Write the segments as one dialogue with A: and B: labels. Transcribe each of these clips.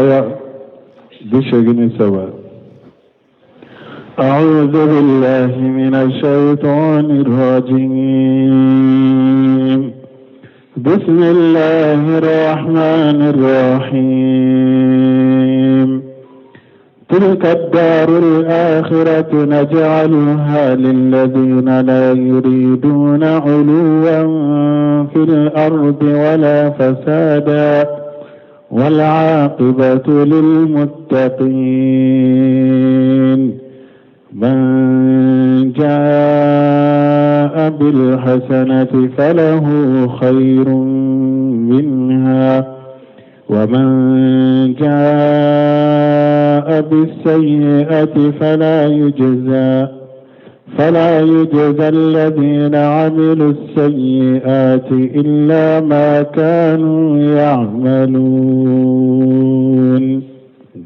A: Aya 83. أعوذ بالله من الشيطان الرجيم. بسم الله الرحمن الرحيم. تلك الدار الآخرة نجعلها للذين لا يريدون علوا في الأرض ولا فسادا والعاقبة للمتقين. من جاء بالحسنة فله خير منها ومن جاء بالسيئة فلا يجزى الذين عملوا السيئات إلا ما كانوا يعملون.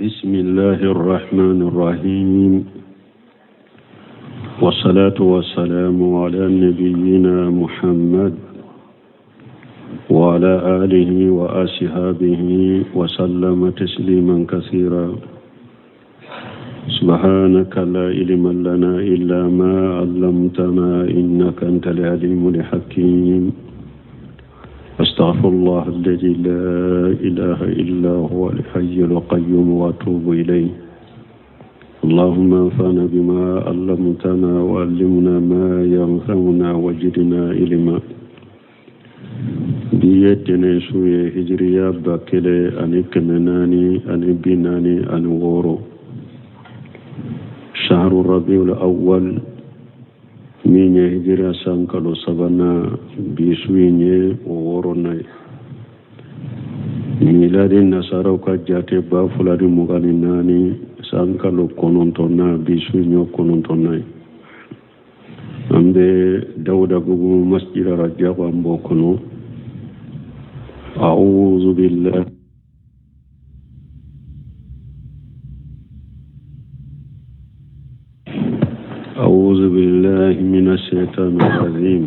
B: بسم الله الرحمن الرحيم، والصلاة والسلام على نبينا محمد وعلى آله وأصحابه وسلم تسليما كثيرا. سبحانك لا علم لنا إلا ما علمتنا إنك أنت العليم الحكيم. أستغفر الله الذي لا إله إلا هو الحي القيوم وأتوب إليه. اللهم انفعنا بما علمتنا وعلمنا ما ينفعنا وزدنا علما. Bi ye tɛnɛ su ye, hijiriya 1446, shahru rabiul awwal, min ye hijiriya san kalo sabanan, bi su in ye o wɔɔrɔnan ye. Miladi nasaraw ka jate 2024 san kalo kɔnɔntɔnnan, bi su in ye kɔnɔntɔnnan ye. An bɛ Dawudabugu masjid Rajabu, an b'o kɔnɔ. أعوذ بالله أعوذ بالله من الشيطان الرجيم.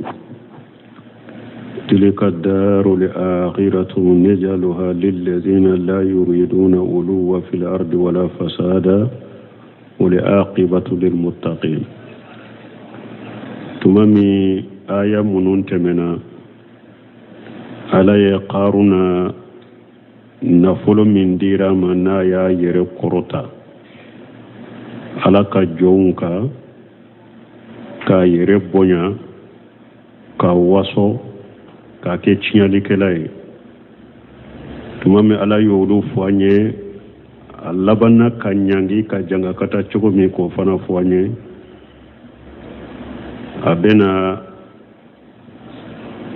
B: تلك الدار الآخرة نجعلها للذين لا يريدون علوا في الأرض ولا فسادا والعاقبة للمتقين. Tuma min aya minnu tɛmɛna, Ala ye Karuna nafolo min dira ma, n'a y'a yɛrɛ kɔrɔta Ala ka jɔnw kan, k'a yɛrɛ bonya, ka waso, k'a kɛ tiɲɛlikɛla ye, tuma min Ala y'olu fɔ an ye, a labanna ka ɲangi ka janga ka taa cogo min, k'o fana fɔ an ye. A bɛna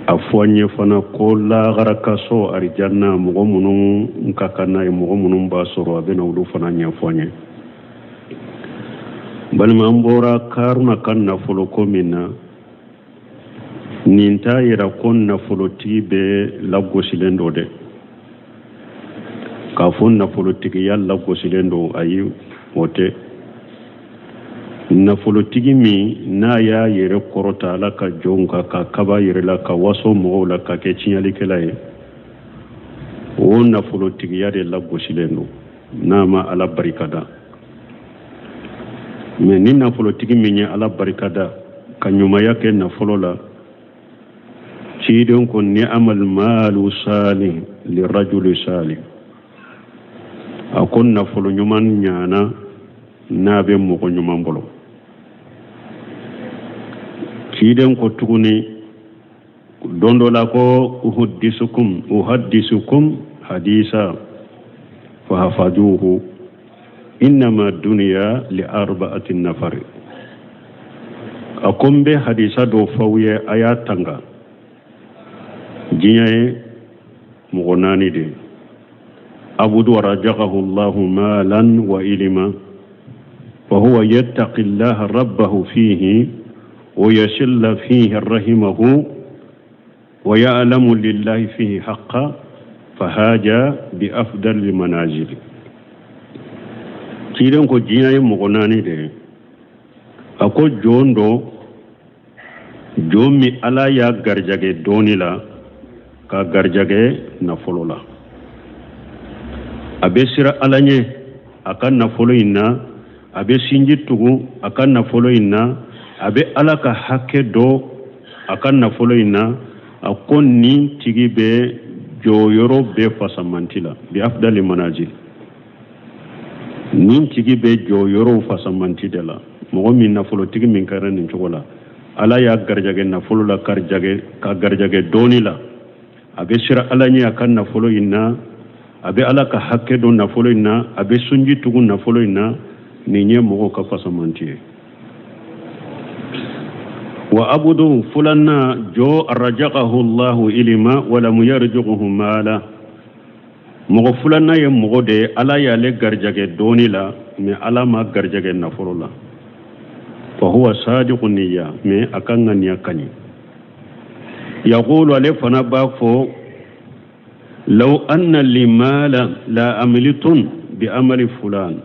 B: a fɔ an ye fana ko lahara ka so, arijanna, mɔgɔ minnu ka kan n'a ye, mɔgɔ minnu b'a sɔrɔ, a bɛna olu fana ɲɛfɔ an ye. Balima, an bɔra Karuna ka nafolo ko min na, nin t'a yira ko nafolotigi bɛɛ lagosilen don dɛ. K'a fɔ nafolotigiya lagosilen don, ayi, o tɛ. Nafolotigi min n'a y'a yɛrɛ kɔrɔta Ala ka jɔnw kan, ka kaba yɛrɛ la, ka waso mɔgɔw la, ka kɛ tiɲɛlikɛla ye, o nafolotigiya de lagosilen don n'a ma Ala barikada. Mɛ ni nafolotigi min ye Ala barikada ka ɲumanya kɛ nafolo la, ciden ko ni'amal maalu salih lirajuli salih, a ko nafolo ɲuman ɲana n'a bɛ mɔgɔ ɲuman bolo. Ciden ko tuguni don dɔ la ko uhaddisukum hadisa fahafaduhu innama duniya li arba'ati nafari. A ko n bɛ hadisa dɔ f'aw ye, a y'a tanga. Diɲɛ ye mɔgɔ naani de ye: abudu razaqahu Allahu malan wa ilima فهو يتقي الله ربه فيه ويصل فيه رحمه ويعلم لله فيه حقا فهاج بأفضل المنازل. Ciden ko diɲɛ ye mɔgɔ naani de ye. A ko jɔn dɔ, jɔn min Ala y'a garijɛgɛ dɔɔni la, k'a garijɛgɛ nafolo la. A bɛ siran Ala ɲɛ a ka nafolo in na, a bɛ sinji tugu a ka nafolo in na, a bɛ Ala ka hakɛ dɔn a ka nafolo in na. A ko nin tigi bɛ jɔyɔrɔ bɛɛ fasamanti la, bi afdali manazil. Nin tigi bɛ jɔyɔrɔw fasamanti de la. Mɔgɔ min, nafolotigi min kɛra nin cogo la, Ala y'a garijɛgɛ nafolo la, ka garijɛgɛ dɔɔni la, a bɛ siran Ala ɲɛ a ka nafolo in na, a bɛ Ala ka hakɛ dɔn nafolo in na, a bɛ sunji tugu nafolo in na, nin ye mɔgɔw ka fasamanti ye. Wa abudu fulanna jɔ rajakahu Allahu ilima walamu yarjukuhu maala. Mɔgɔ filanan ye mɔgɔ de ye, Ala y'ale garijɛgɛ dɔɔni la, mais Ala ma garijɛgɛ nafolo la. Fa huwa sadiqu niyya, mais a ka ŋaniya ka ɲi. Yaqulu, ale fana b'a fɔ, law anna li maala la amilitun bi amali fulan.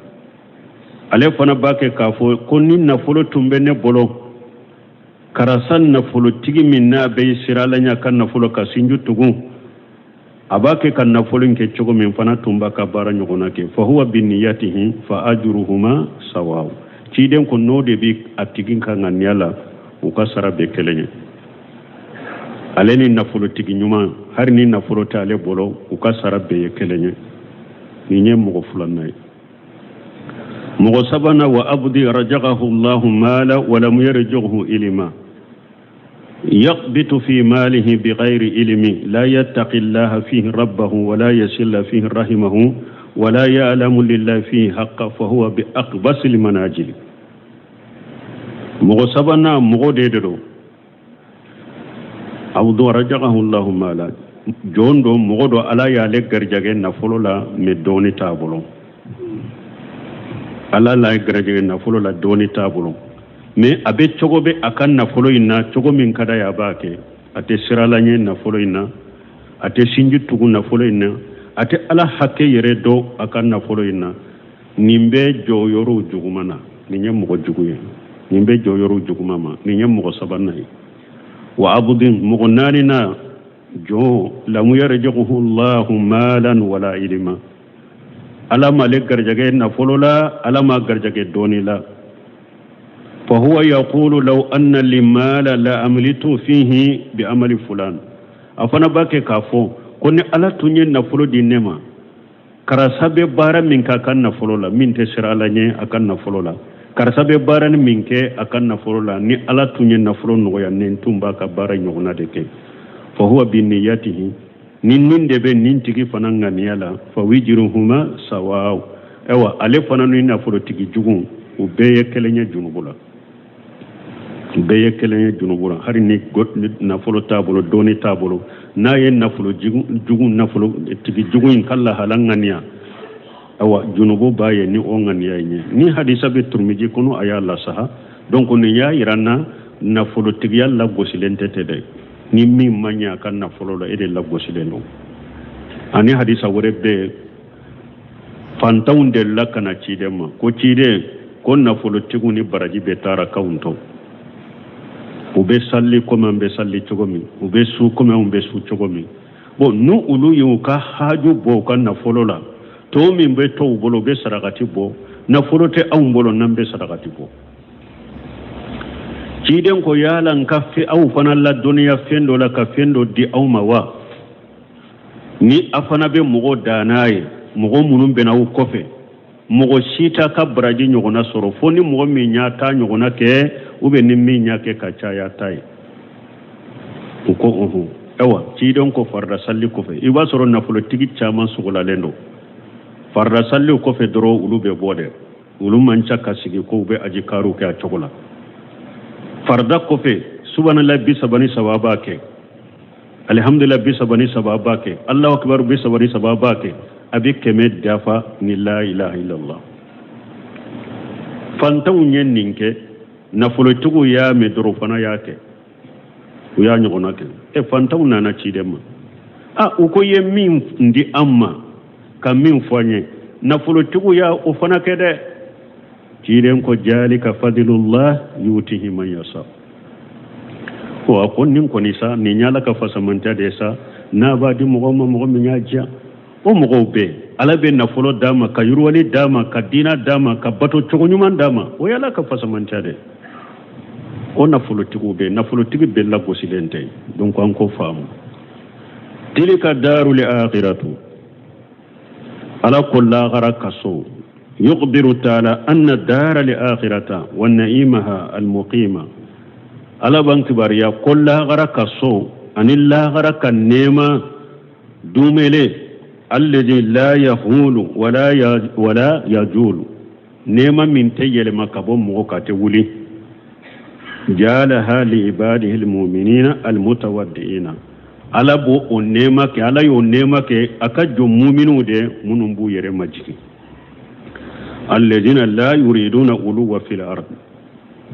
B: Ale fana b'a kɛ k'a fɔ ko ni nafolo tun bɛ ne bolo, karisa nafolotigi min n'a bɛ siran Ala ɲɛ ka nafolo ka sinju tugun, a b'a kɛ ka nafolo in kɛ cogo min, fana tun b'a ka baara ɲɔgɔnna kɛ. Fa huwa bi niyatihi fa ajruhuma sawaw. Ciden ko n'o de bɛ a tigi ka ŋaniya la, u ka sara bɛ kelen ye. Ale ni nafolotigi ɲuman, hali ni nafolo tɛ ale bolo, u ka sara bɛɛ ye kelen ye. Nin ye mɔgɔ filanan ye. Mɔgɔ sabanan, wa abudi rajakahu llahu maala walam yarjuhu ilima yaqbitu fi malihi bighayri ilmi la yattaqi llaha fihi rabbahu wala yasilla fihi rahimahu wala ya'lamu lillahi fihi haqqa fa huwa bi aqbasil manajili. Mɔgɔ sabanan, mɔgɔ de don, abdu rajakahu llahu maala, jɔn don, mɔgɔ don, Ala y'ale garijɛgɛ nafolo la, mais dɔɔni t'a bolo. Ala l'a garijɛgɛ nafolo la, dɔɔni t'a bolo, mais a bɛ cogo bɛ a ka nafolo in na, cogo min ka d'a ye a b'a kɛ. A tɛ siran Ala ɲɛ nafolo in na, a tɛ sinji tugu nafolo in na, a tɛ Ala hakɛ yɛrɛ dɔn a ka nafolo in na. Nin bɛ jɔyɔrɔw juguman na, nin ye mɔgɔ jugu ye, nin bɛ jɔyɔrɔw juguman ma, nin ye mɔgɔ sabanan ye. Wa abudin, mɔgɔ naaninan, jɔn lamu yarjuhu llahu malan wala ilima. Ala m'ale garijɛgɛ nafolo la, Ala m'a garijɛgɛ dɔɔni la. Fa huwa yaqulu law anna li mala la amilitu fihi bi amali fulan. A fana b'a kɛ k'a fɔ ko ni Ala tun ye nafolo di ne ma, karisa bɛ baara min kɛ a ka nafolo la min tɛ siran Ala ɲɛ a ka nafolo la, karisa bɛ baara ni min kɛ a ka nafolo la, ni Ala tun ye nafolo nɔgɔya ne, tun b'a ka baara ɲɔgɔnna de kɛ. Fa huwa bi niyatihi, ni nin de bɛ nin tigi fana ŋaniya la, fa wijiruhuma sawaw. Ayiwa, ale fana ni nafolotigi jugu, u bɛɛ ye kelen ye junubu la, u bɛɛ ye kelen ye junubu la. Hali ni nafolo t'a bolo, dɔɔni t'a bolo, n'a ye nafolo jugu, nafolotigi jugu in ka lahala ŋaniya, ayiwa, junubu b'a ye ni o ŋaniya in ye. Ni hadisa bɛ Turumiji kɔnɔ, a y'a lasaha. Donc nin y'a yira n na, nafolotigiya lagosilen tɛ tɛ dɛ. Ni min ma ɲɛ a ka nafolo la, e de lagosilen don. Ani hadisa wɛrɛ bɛ yen, fantanw delila ka na ciden ma ko ciden ko nafolotigiw ni baraji bɛ taara k'anw to, u bɛ sali komi an bɛ sali cogo min, u bɛ su komi anw bɛ su cogo min. Bon, n'u olu ye u ka haju bɔ u ka nafolo la, to min bɛ to u bolo, u bɛ sarakati bɔ. Nafolo tɛ anw bolo n'an bɛ sarakati bɔ. Ciden ko yala n ka aw fana ladɔnniya fɛn dɔ la, ka fɛn dɔ di aw ma wa, ni a fana bɛ mɔgɔ dan n'a ye, mɔgɔ minnu bɛna aw kɔfɛ, mɔgɔ si t'a ka baraji ɲɔgɔnna sɔrɔ fo ni mɔgɔ min y'a ta ɲɔgɔnna kɛ, ou bien ni min y'a kɛ ka caya ta ye. U ko unhun. Ayiwa, ciden ko farida sali kɔfɛ, i b'a sɔrɔ nafolotigi caman sogolalen don. Farida sali kɔfɛ dɔrɔn, olu bɛ bɔ dɛ, olu man ca ka sigi ko u bɛ ajikariw kɛ a cogo la. Farida kɔfɛ, subanala 33 b'a kɛ, alihamudulila 33 b'a kɛ, Alahu akibaru 33 b'a kɛ, a bɛ 100 dafa ni la ilaha illallah. Fantanw ye nin kɛ, nafolotigiw y'a mɛn dɔrɔn, fana y'a kɛ, u y'a ɲɔgɔnna kɛ. Ɛ, fantanw nana ciden ma, a u ko i ye min di an ma ka min fɔ an ye, nafolotigiw y'a o fana kɛ dɛ. Ciden ko jalika fadilullah yutihi man yasa. Ko a ko nin kɔni sa, nin y'Ala ka fasamantɛ de ye sa, n'a b'a di mɔgɔ ma, mɔgɔ min y'a diya. O mɔgɔw bɛɛ Ala bɛ nafolo d'a ma, ka yiriwali d'a ma, ka diina d'a ma, ka bato cogo ɲuman d'a ma, o ye Ala ka fasamantiya de. O nafolotigiw bɛ, nafolotigi bɛɛ lagosilen tɛ. Donc an k'o faamu. Tilka darul akhiratu, Ala ko lahara ka so. Yukhbiru taala anna dara al akhirata wa na'imaha al muqima. Ala b'an kibaruya ko lahara ka so ani lahara ka nɛɛma dumele, alladhi la yahulu wala yajulu, nɛɛma min tɛ yɛlɛma ka bɔ mɔgɔ kan, tɛ wuli, jalaha li ibadihi almu'minina almutawaddi'ina. Ala b'o o nɛɛma kɛ, Ala y'o nɛɛma kɛ a ka jɔn muminuw de minnu b'u yɛrɛ majigin, alladhina la yuriduna uluwa fil ard,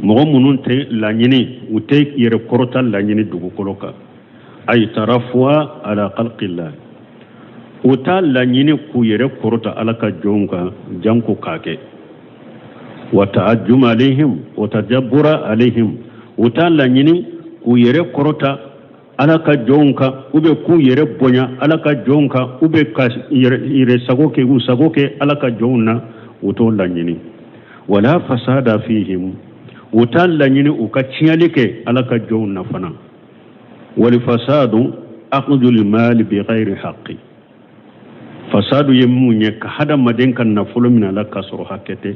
B: mɔgɔ minnu tɛ laɲini, u tɛ yɛrɛ kɔrɔta laɲini dugukolo kan, ay tarafuwa ala khalqillah, u t'a laɲini k'u yɛrɛ kɔrɔta Ala ka jɔnw kan, janko k'a kɛ wa ta'ajjuma alayhim wa tajabbura alayhim, u t'a laɲini k'u yɛrɛ kɔrɔta Ala ka jɔnw kan, u bɛ k'u yɛrɛ bonya Ala ka jɔnw kan, u bɛ ka yɛrɛ sago kɛ, u sago kɛ Ala ka jɔnw na, u t'o laɲini. Wala fasada fihim, u t'a laɲini u ka tiɲɛli kɛ Ala ka jɔnw na fana. Wal fasadu akhdul mali bi ghairi haqqi, fasadu ye mun ye? Ka hadamaden ka nafolo minɛ a la k'a sɔrɔ hakɛ tɛ.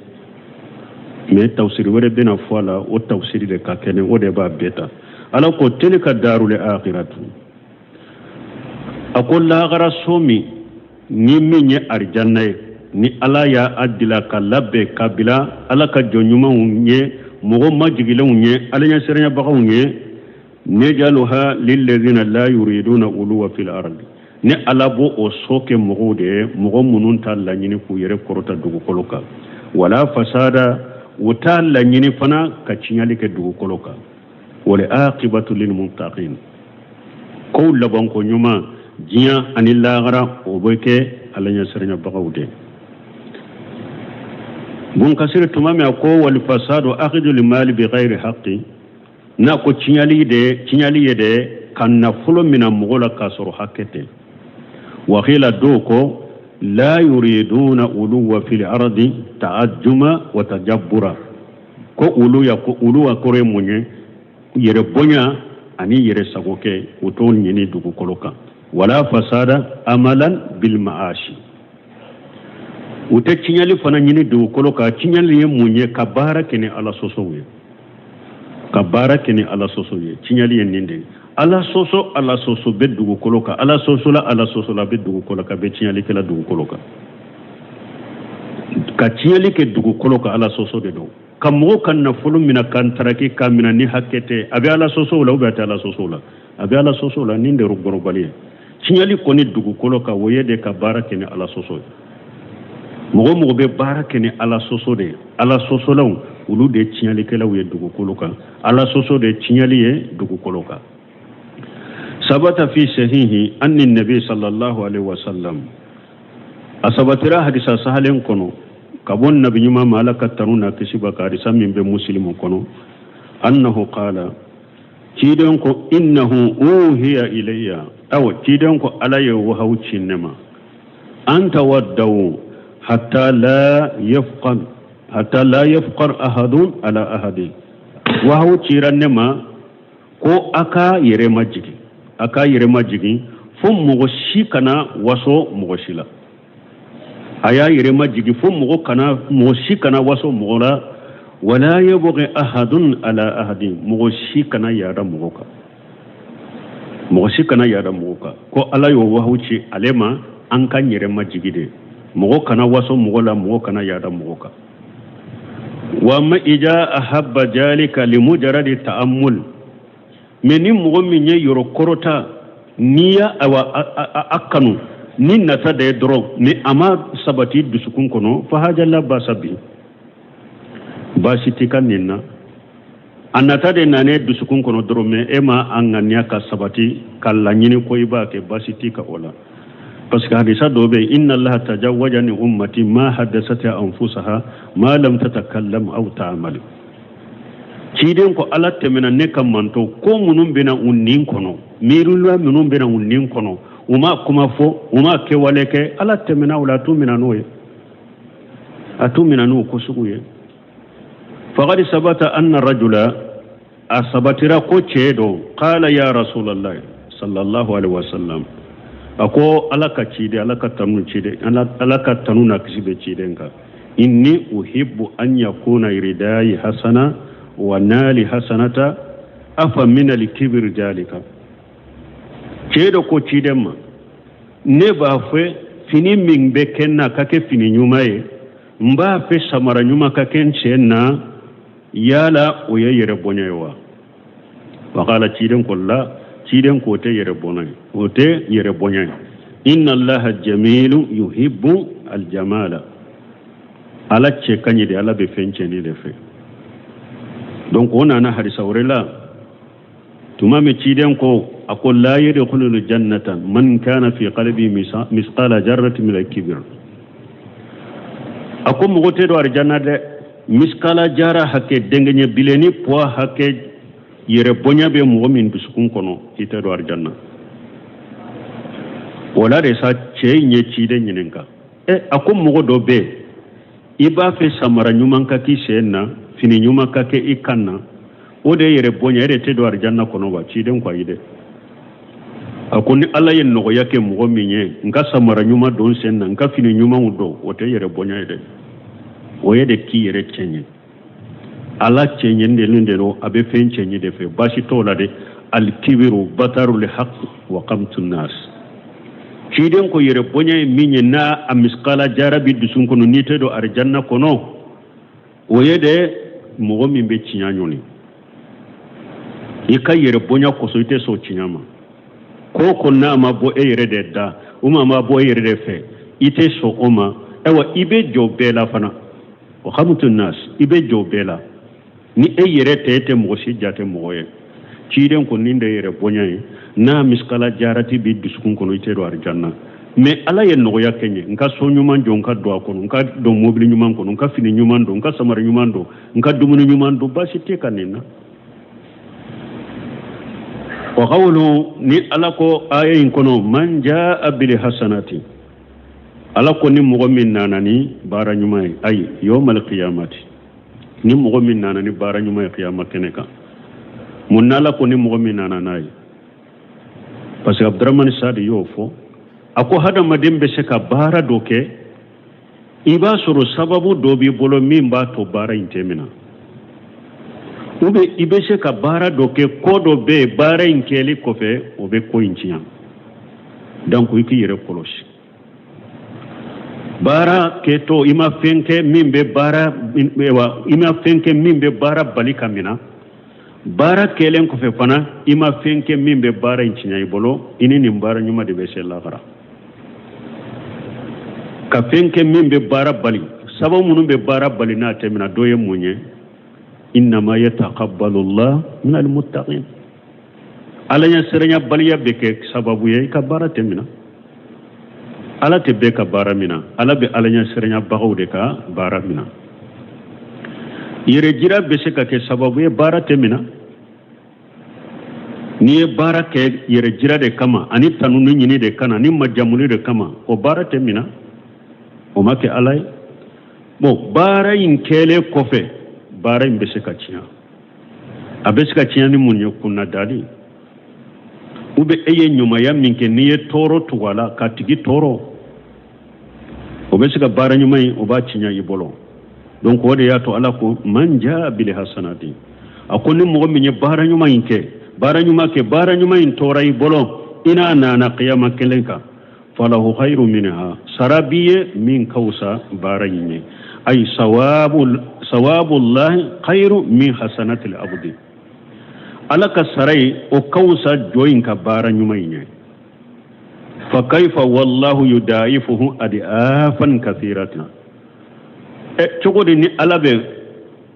B: Mais tafsiri wɛrɛ bɛna fɔ a la, o tafsiri de ka kɛnɛ, o de b'a bɛɛ ta. Ala ko tilka darul akhiratu, a ko lahara so min ni min ye arijanna ye, ni Ala y'a a dila ka labɛn ka bila Ala ka jɔn ɲumanw ye, mɔgɔ majigilenw ye, Ala ɲɛsiranyabagaw ye, nejaluha lillazina la yuriduna uluwa fil ardi, ni Ala b'o o so kɛ mɔgɔw de ye, mɔgɔ minnu t'a laɲini k'u yɛrɛ kɔrɔta dugukolo kan, wala fasada, u t'a laɲini fana ka tiɲɛli kɛ dugukolo kan, wal aqibatu lil muttaqin, kow labanko ɲuman diɲɛ ani lahara, o bɛ kɛ Ala ɲɛsiranyabagaw de. Bun Kasiri tuma min a ko wal fasadu akhdul mali bi ghairi haqqi, n'a ko tiɲɛli de, tiɲɛli ye de ka nafolo mina mɔgɔ la k'a sɔrɔ hakɛ tɛ. Wakila, dɔw ko la yuriduna uluwa fil ardi ta'ajjuma wa tajabbura, ko ulu ya, ko uluwa kɔrɔ ye mun ye? Yɛrɛ bonya ani yɛrɛ sago kɛ, u t'o ɲini dugukolo kan. Wala fasada amalan bil ma'ashi, u tɛ tiɲɛli fana ɲini dugukolo kan. Tiɲɛli ye mun ye? Ka baara kɛ ni Ala sɔsɔw ye, ka baara kɛ ni Ala sɔsɔ ye. Tiɲɛli ye nin de ye. Ala sɔsɔ, Ala sɔsɔ bɛ dugukolo kan, Ala sɔsɔla, Ala sɔsɔla bɛ dugukolo kan, bɛ tiɲɛli kɛla dugukolo kan, ka tiɲɛli kɛ dugukolo kan, Ala sɔsɔ de don. Ka mɔgɔw ka nafolo minɛ ka ntaraki k'a minɛ ni hakɛ tɛ, a bɛ Ala sɔsɔw la ou bien a tɛ Ala sɔsɔw la? A bɛ Ala sɔsɔ la. Nin de ye gɔrɔbali ye. Tiɲɛli kɔni dugukolo kan, o ye de ka baara kɛ ni Ala sɔsɔ ye. Mɔgɔ mɔgɔ bɛ baara kɛ ni Ala sɔsɔ de ye, Ala sɔsɔlaw, olu de ye tiɲɛlikɛlaw ye dugukolo kan. Ala sɔsɔ de ye tiɲɛli ye dugukolo kan. Sabata fi sahihi anni nabi sallallahu alaihi wasallam, a sabatira hadisa sahalen kɔnɔ ka bɔ nabi ɲuman ma, Ala ka tanu n'a kisi b'a kan, hadisa min bɛ Musilimu kɔnɔ, annahu qala, ciden ko, innahu uhiya ilayya, awa ciden ko Ala ye wahawu ci ne ma, an tawaddaw hatta la yafqar ahadun ala ahadin. Wahawu cira ne ma ko a ka yɛrɛ majigin, a ka yɛrɛ majigin fo mɔgɔ si kana waso mɔgɔ si la. A y'a yɛrɛ majigin fo mɔgɔ si kana waso mɔgɔ la. Wala yabghi ahadun ala ahadin, mɔgɔ si kana yaada mɔgɔ kan, mɔgɔ si kana yaada mɔgɔ kan. Ko Ala y'o wahawu ci ale ma, an ka yɛrɛ majigi de, mɔgɔ kana waso mɔgɔ la, mɔgɔ kana yaada mɔgɔ kan. Wa ma ija ahabba jalika limujaradi ta'ammul, mais ni mɔgɔ min ye yɔrɔ kɔrɔta, n'i y'a awa a kanu ni nata de ye dɔrɔn, ni a ma sabati dusukun kɔnɔ, fa haja la basa bi, baasi t'i ka nin na. A nata de nanen dusukun kɔnɔ dɔrɔn, mais e ma a ŋaniya ka sabati ka laɲini ko i b'a kɛ, baasi t'i ka o la. Parce que hadisa dɔ bɛ yen, inna Allaha tajawaja ni ummati ma haddasat anfusaha ma lam tatakallam aw ta'mal. Ciden ko Ala tɛmɛna ne ka manto ko minnu bɛna u nin kɔnɔ, miirila minnu bɛna u nin kɔnɔ. U ma kuma fɔ, u ma kɛwale kɛ, Ala tɛmɛna o la, a t'u minɛ n'o ye, a t'u minɛ n'o ko sugu ye. Faqad sabata anna rajula, a sabatira ko cɛ dɔ, qala ya rasulallah sallallahu alaihi wasallam, a ko Ala ka ciden, Ala ka tanu ciden, Ala ka tanu na kisi bɛ ciden kan, inni uhibbu an yakuna ridayi hasana wa nali hasanata afa min al-kibri dalika. Cɛ dɔ ko ciden ma, ne b'a fɛ fini min bɛ kɛ n na ka kɛ fini ɲuman ye, n b'a fɛ samara ɲuman ka kɛ n sen na, yala o ye yɛrɛ bonya ye wa? Faqala, ciden ko la, ciden ko o tɛ yɛrɛ bonya ye, o tɛ yɛrɛ bonya ye. Inna allaha jamilu yuhibbu aljamala, Ala cɛ ka ɲi de, Ala bɛ fɛn cɛni de fɛ. Donc o nana hadisa wɛrɛ la, tuma min ciden ko, a ko la yadkhulul jannata man kana fi qalbi misqala jarrati min al-kibr, a ko mɔgɔ tɛ don arijanna dɛ, miskala jara hakɛ, dɛngɛɲɛ bilenni poids hakɛ yɛrɛ bonya bɛ mɔgɔ min dusukun kɔnɔ, i tɛ don arijanna. O la de sa cɛ in ye ciden ɲininka, a ko mɔgɔ dɔ bɛ yen, i b'a fɛ samara ɲuman ka k'i sen na, fini ɲuman ka kɛ i kan na, o de ye yɛrɛ bonya, e de tɛ don arijanna kɔnɔ wa? Ciden ko ayi dɛ, a ko ni Ala ye nɔgɔya kɛ mɔgɔ min ye, n ka samara ɲuman don sen na, n ka fini ɲumanw don, o tɛ yɛrɛ bonya ye dɛ, o ye de k'i yɛrɛ cɛɲɛ. Ala cɛɲɛ de de don, a bɛ fɛn cɛɲɛ de fɛ, baasi t'o la dɛ. Alikibiru batarul haq wa qamtu nas. Ciden ko yɛrɛ bonya ye min ye, n'a a misikala jara bi dusun kɔnɔ, n'i tɛ don arijanna kɔnɔ, o ye de mɔgɔ min bɛ tiɲɛ ɲɔni. I ka yɛrɛ bonya kosɔn i tɛ sɔn tiɲɛ ma. Ko ko n'a ma bɔ e yɛrɛ de da, o ma ma bɔ e yɛrɛ de fɛ, i tɛ sɔn o ma. Ayiwa, i bɛ jɔ bɛɛ la fana, wa qamtu nas, i bɛ jɔ bɛɛ la. Ni e yɛrɛ tɛ, e tɛ mɔgɔ si jate mɔgɔ ye. Ciden ko nin de yɛrɛ bonya ye, n'a misikala jarati b'i dusukun kɔnɔ, i tɛ don arijanna. Mais Ala ye nɔgɔya kɛ n ye, n ka so ɲuman jɔ, n ka don a kɔnɔ, n ka don mobili ɲuman kɔnɔ, n ka fini ɲuman don, n ka samara ɲuman don, n ka dumuni ɲuman don, baasi tɛ ka nin na. Wa qawlu, ni Ala ko aya in kɔnɔ, man jaa bil hasanati, Ala ko ni mɔgɔ min nana ni baara ɲuman ye, ayi yawmal qiyamati, ni mɔgɔ min nana ni baara ɲuman ye kiyama kɛnɛ kan. Mun n'Ala ko ni mɔgɔ min nana n'a ye? Parce que Abdurahmani Sadi y'o fɔ, a ko hadamaden bɛ se ka baara dɔ kɛ, i b'a sɔrɔ sababu dɔ b'i bolo min b'a to baara in tɛ minɛ, ou bien i bɛ se ka baara dɔ kɛ, ko dɔ bɛ yen baara in kɛli kɔfɛ o bɛ ko in tiɲɛ. Donc i k'i yɛrɛ kɔlɔsi baara kɛtɔ, i ma fɛn kɛ min bɛ baara wa, i ma fɛn kɛ min bɛ baara bali ka minɛ. Baara kɛlen kɔfɛ fana, i ma fɛn kɛ min bɛ baara in tiɲɛ i bolo. I ni nin baara ɲuman de bɛ se lahara. Ka fɛn kɛ min bɛ baara bali, sababu minnu bɛ baara bali n'a tɛ minɛ, dɔ ye mun ye? Innama yataqabbalu Allah min almuttaqin. Ala ɲɛsiranyabaliya bɛ kɛ sababu ye i ka baara tɛ minɛ. Ala tɛ bɛɛ ka baara minɛ, Ala bɛ Ala ɲɛsiranyabagaw de ka baara minɛ. Yɛrɛ jira bɛ se ka kɛ sababu ye baara tɛ minɛ. N'i ye baara kɛ yɛrɛ jira de kama, ani tanuni ɲini de kana, ni majamuni de kama, o baara tɛ minɛ, o ma kɛ Ala ye. Bon, baara in kɛlen kɔfɛ, baara in bɛ se ka tiɲɛ. A bɛ se ka tiɲɛ ni mun ye? Kunnadali, ou bien e ye ɲumanya min kɛ, n'i ye tɔɔrɔ tugu a la k'a tigi tɔɔrɔ, o bɛ se ka baara ɲuman in, o b'a tiɲɛ i bolo. Donc o de y'a to Ala ko man jaa bil hasanati, a ko ni mɔgɔ min ye baara ɲuman in kɛ, baara ɲuman kɛ, baara ɲuman in tora i bolo, i n'a nana kiyama kelen kan, falahu khayru minha, sara b'i ye min ka fisa baara in ye. Ay sawabullahi khayru min hasanatil abdi, Ala ka sara ye o ka fisa jɔn in ka baara ɲuman in ye. Fa kayfa wallahu yudaifuhu adiafan kathiratan. Cogo di ni Ala bɛ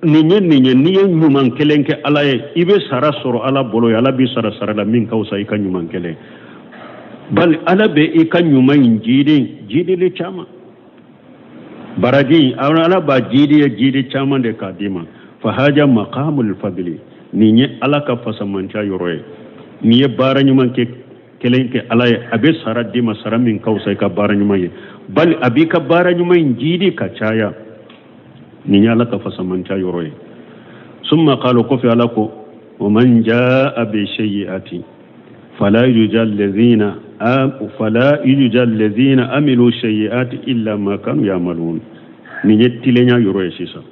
B: nin ye nin ye, n'i ye ɲuman kelen kɛ Ala ye, i bɛ sara sɔrɔ Ala bolo ye, Ala b'i sara sara la min ka fisa i ka ɲuman kelen. Bali Ala bɛ i ka ɲuman in jiidi jiidili caman, baraji Ala b'a jiidi ye jiidi caman de k'a d'i ma. Fa haja maqamul fadli, nin ye Ala ka fasamanca yɔrɔ ye. N'i ye baara ɲuman kɛ kelen kɛ Ala ye, a bɛ sara d'i ma, sara min ka fisa i ka baara ɲuman ye, bali a b'i ka baara ɲuman in jiidi ka caya. Nin ye Ala ka fasamanca yɔrɔ ye. Summa qala, kɔfɛ Ala ko: wa man jaa bi sayyi'ati fala yujza alladhina amilu sayyi'ati illa ma kanu ya'malun. Nin ye tilenya yɔrɔ ye sisan.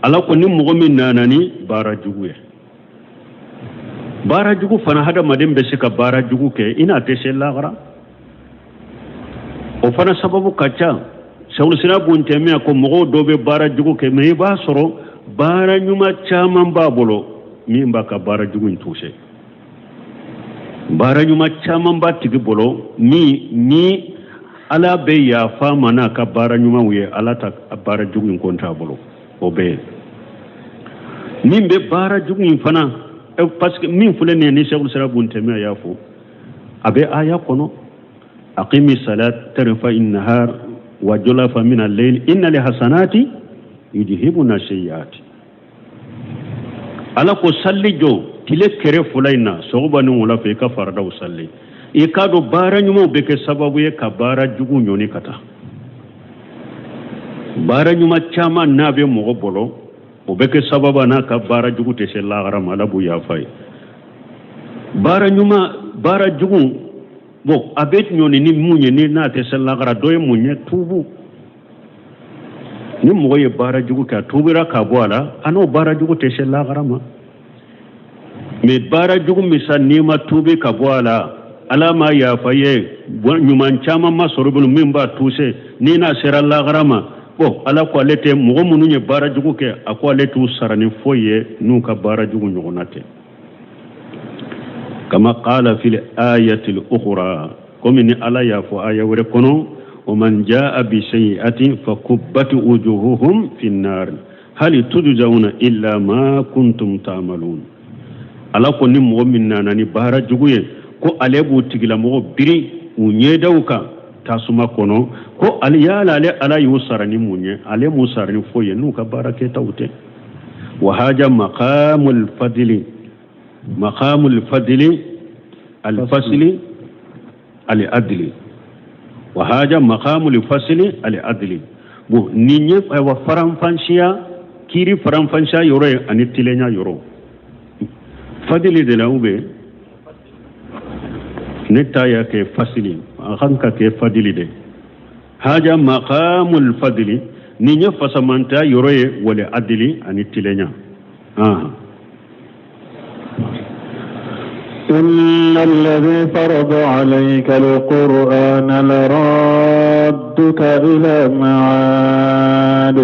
B: Ala ko ni mɔgɔ min nana ni baara jugu ye, baara jugu fana, hadamaden bɛ se ka baara jugu kɛ i n'a tɛ se lahara, o fana sababu ka ca. Sɛkulisila bun Tɛmiya ko mɔgɔw dɔw bɛ baara jugu kɛ, mɛ i b'a sɔrɔ baara ɲuman caman b'a bolo min b'a ka baara jugu in tuse. Baara ɲuman caman b'a tigi bolo min ni Ala bɛ yafa ma n'a ka baara ɲumanw ye, Ala ta baara jugu in kɔnte a bolo. O bɛ yen. Min bɛ baara jugu in fana, parce que min filɛ nin ye, ni Sɛkulisila bun Tɛmiya y'a fɔ, a bɛ aya kɔnɔ: aqimi salat tarafay nahar wa julafa min al-layl inna li hasanati yudhibuna sayyiati. Ala ko salli jɔ tile kɛrɛ fila in na, sɔgɔma ni wula fɛ, i ka faradaw salli. I k'a dɔn baara ɲumanw bɛ kɛ sababu ye ka baara jugu ɲɔni ka taa. Baara ɲuman caman n'a bɛ mɔgɔ bolo, o bɛ kɛ sababu n'a ka baara jugu tɛ se lahara ma, Ala b'u yafa ye. Baara ɲuman, baara jugu, bon, a bɛ ɲɔni ni mun ye ni n'a tɛ se lahara? Dɔ ye mun ye? Tuubu. Ni mɔgɔ ye baara jugu kɛ, a tuubira ka bɔ a la, a n'o baara jugu tɛ se lahara ma. Mɛ baara jugu min sa, n'i ma tuubi ka bɔ a la, Ala ma yafa ye, ɲuman caman ma sɔrɔ bolo min b'a tuse, ni n'a sera lahara ma, bon, Ala ko ale tɛ mɔgɔ minnu ye baara jugu kɛ, a ko ale t'u sara ni foyi ye n'u ka baara jugu ɲɔgɔnna tɛ. Kama qala fil ayatil ukhra, komi ni Ala y'a fɔ aya wɛrɛ kɔnɔ: wa man jaa bi sayyi'atin fakubbat wujuhuhum fi nnar hal tujzauna illa ma kuntum ta'malun. Ala ko ni mɔgɔ min nana ni baara jugu ye, ko ale b'u tigilamɔgɔ biri u ɲɛdaw kan tasuma kɔnɔ, ko ale yala ale Ala y'u sara ni mun ye? Ale m'u sara ni foyi ye n'u ka baara kɛtaw tɛ. Wa haja maqamul fadli alfasli al-adli, wa haja maqamul fasli al-adli. Bon, nin ye ayiwa faranfansiya, kiiri faranfansiya yɔrɔ ye ani tilenya yɔrɔ. Fadili de la ou bien ne ta y'a kɛ fasili, a kan ka kɛ fadili de. Haja maqamul fadli, nin ye fasamantaya yɔrɔ ye, wale adili ani tilenya.
A: إن الذي فرض عليك القرآن لرادك إلى معاد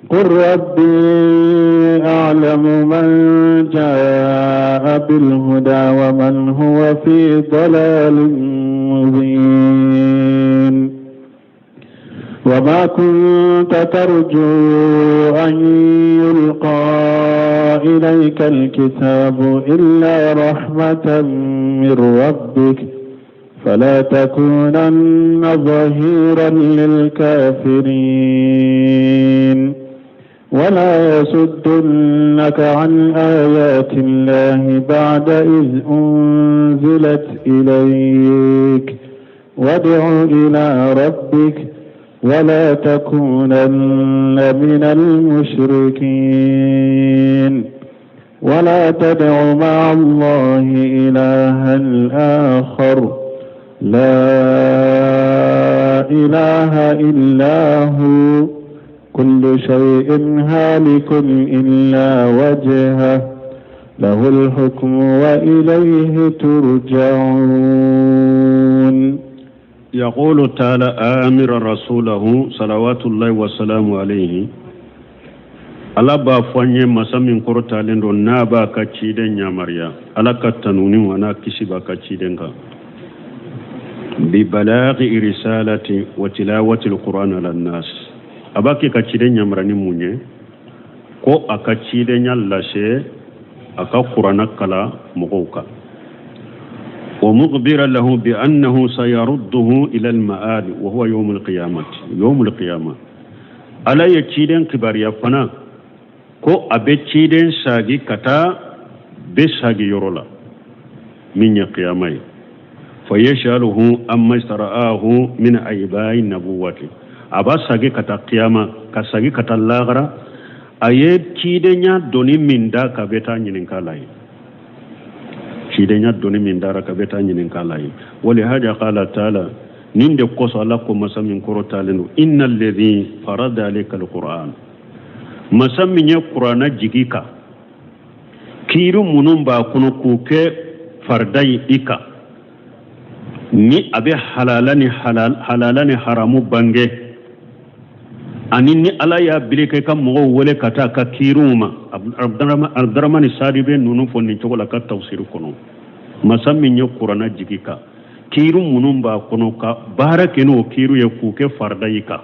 A: قل ربي أعلم من جاء بالهدى ومن هو في ضلال مبين. وما كنت ترجو أن يلقى إليك الكتاب إلا رحمة من ربك فلا تكونن ظهيرا للكافرين. ولا يصدنك عن آيات الله بعد إذ أنزلت إليك وادع إلى ربك ولا تكونن من المشركين. ولا تدع مع الله إلها آخر، لا إله إلا هو، كل شيء هالك إلا وجهه، له الحكم وإليه ترجعون.
B: يقول تعالى آمرا رسوله صلوات الله وسلامه عليه، Ala b'a fɔ an ye, masa min kɔrɔtalen don, n'a b'a ka ciden yamaruya, Ala ka tanuni wa n'a kisi b'a ka ciden kan, bi balaghi risalati wa tilawati alquran ala nas. A b'a kɛ ka ciden yamaruya ni mun ye? Ko a ka cidenya lase, a ka Kurana kala mɔgɔw kan. Wa mukhbira lahu bi annahu sayarudduhu ila al-ma'ad wa huwa yawm al-qiyamah, yawm al-qiyamah. Ala ye ciden kibaruya fana ko a bɛ ciden sagi ka taa bɛ sagi yɔrɔ la min ye kiyama ye. Fa yasaluhu amma istara'ahu min aibai nabuwati. A b'a sagi ka taa kiyama, ka sagi ka taa lagara, a ye cidenya doni min da ka bɛ taa ɲininka la ye, cidenya doni min dara ka bɛ taa ɲininka la ye. Walihaja qala taala, nin de kosɔn Ala ko masa min kɔrɔtalen don, inna alladhi farada alayka alquran, masa min ye kuranna jigi kan, kiiri minnu b'a kɔnɔ k'u kɛ farida ye i kan, ni a bɛ halala ni halal halala ni haramu bange, ani ni Ala y'a bili kɛ ka mɔgɔw wele ka taa ka kiiriw ma. Abdramani Sadi bɛ ninnu fɔ nin cogo la ka tafsiri kɔnɔ. Masa min ye kuranna jigi kan, kiiri minnu b'a kɔnɔ, ka baara kɛ n'o kiiri ye k'u kɛ farida i kan,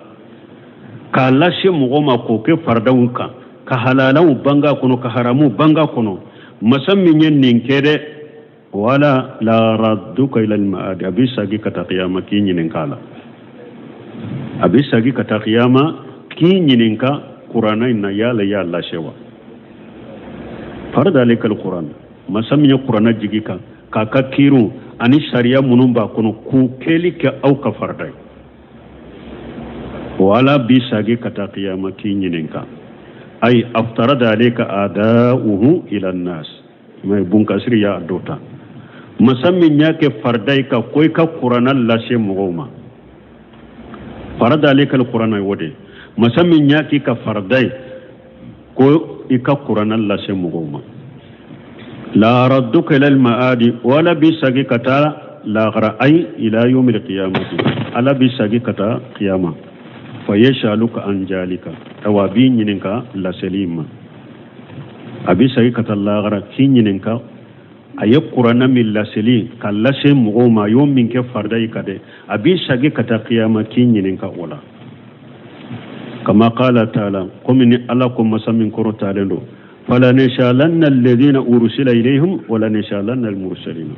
B: k'a lase mɔgɔ ma k'o kɛ faridaw kan, ka halalaw bang'a kɔnɔ, ka haramu bang'a kɔnɔ, masa min ye nin kɛ dɛ, wala la radduka ila almaadi, a bɛ sagi ka taa kiyama k'i ɲininka a la, a bɛ sagi ka taa kiyama k'i ɲininka kuranna in na, yala i y'a lase wa? Farada alayka alquran, masa min ye kuranna jigi kan k'a ka kiiriw ani sariya minnu b'a kɔnɔ k'u kɛli kɛ aw ka farida ye, o Ala bi sagi ka taa kiyama k'i ɲininka. Ay aftarada alayka ada'uhu ila nnas, mais Bunkasiri y'a dɔ ta, masa min y'a kɛ farida ye ka ko i ka kuranna lase mɔgɔw ma, farada alayka alquran ye o de, masa min y'a k'i ka farida ye ko i ka kuranna lase mɔgɔw ma, la radduka ila almaadi, o Ala bi sagi ka taa lahara, ay ila yawmil qiyamati, Ala bi sagi ka taa kiyama, fa yasaluka an jalika, awa a b'i ɲininka laseli ma, a bi sagi ka taa lahara k'i ɲininka a ye kuranna min laseli ka lase mɔgɔw ma, a y'o min kɛ farida ye ka dɛ, a bi sagi ka taa kiyama k'i ɲininka o la. Kama qala taala, komi ni Ala ko masa min kɔrɔtalen don, falanesalanna alladhina ursila ilayhim walanesalanna almursalina.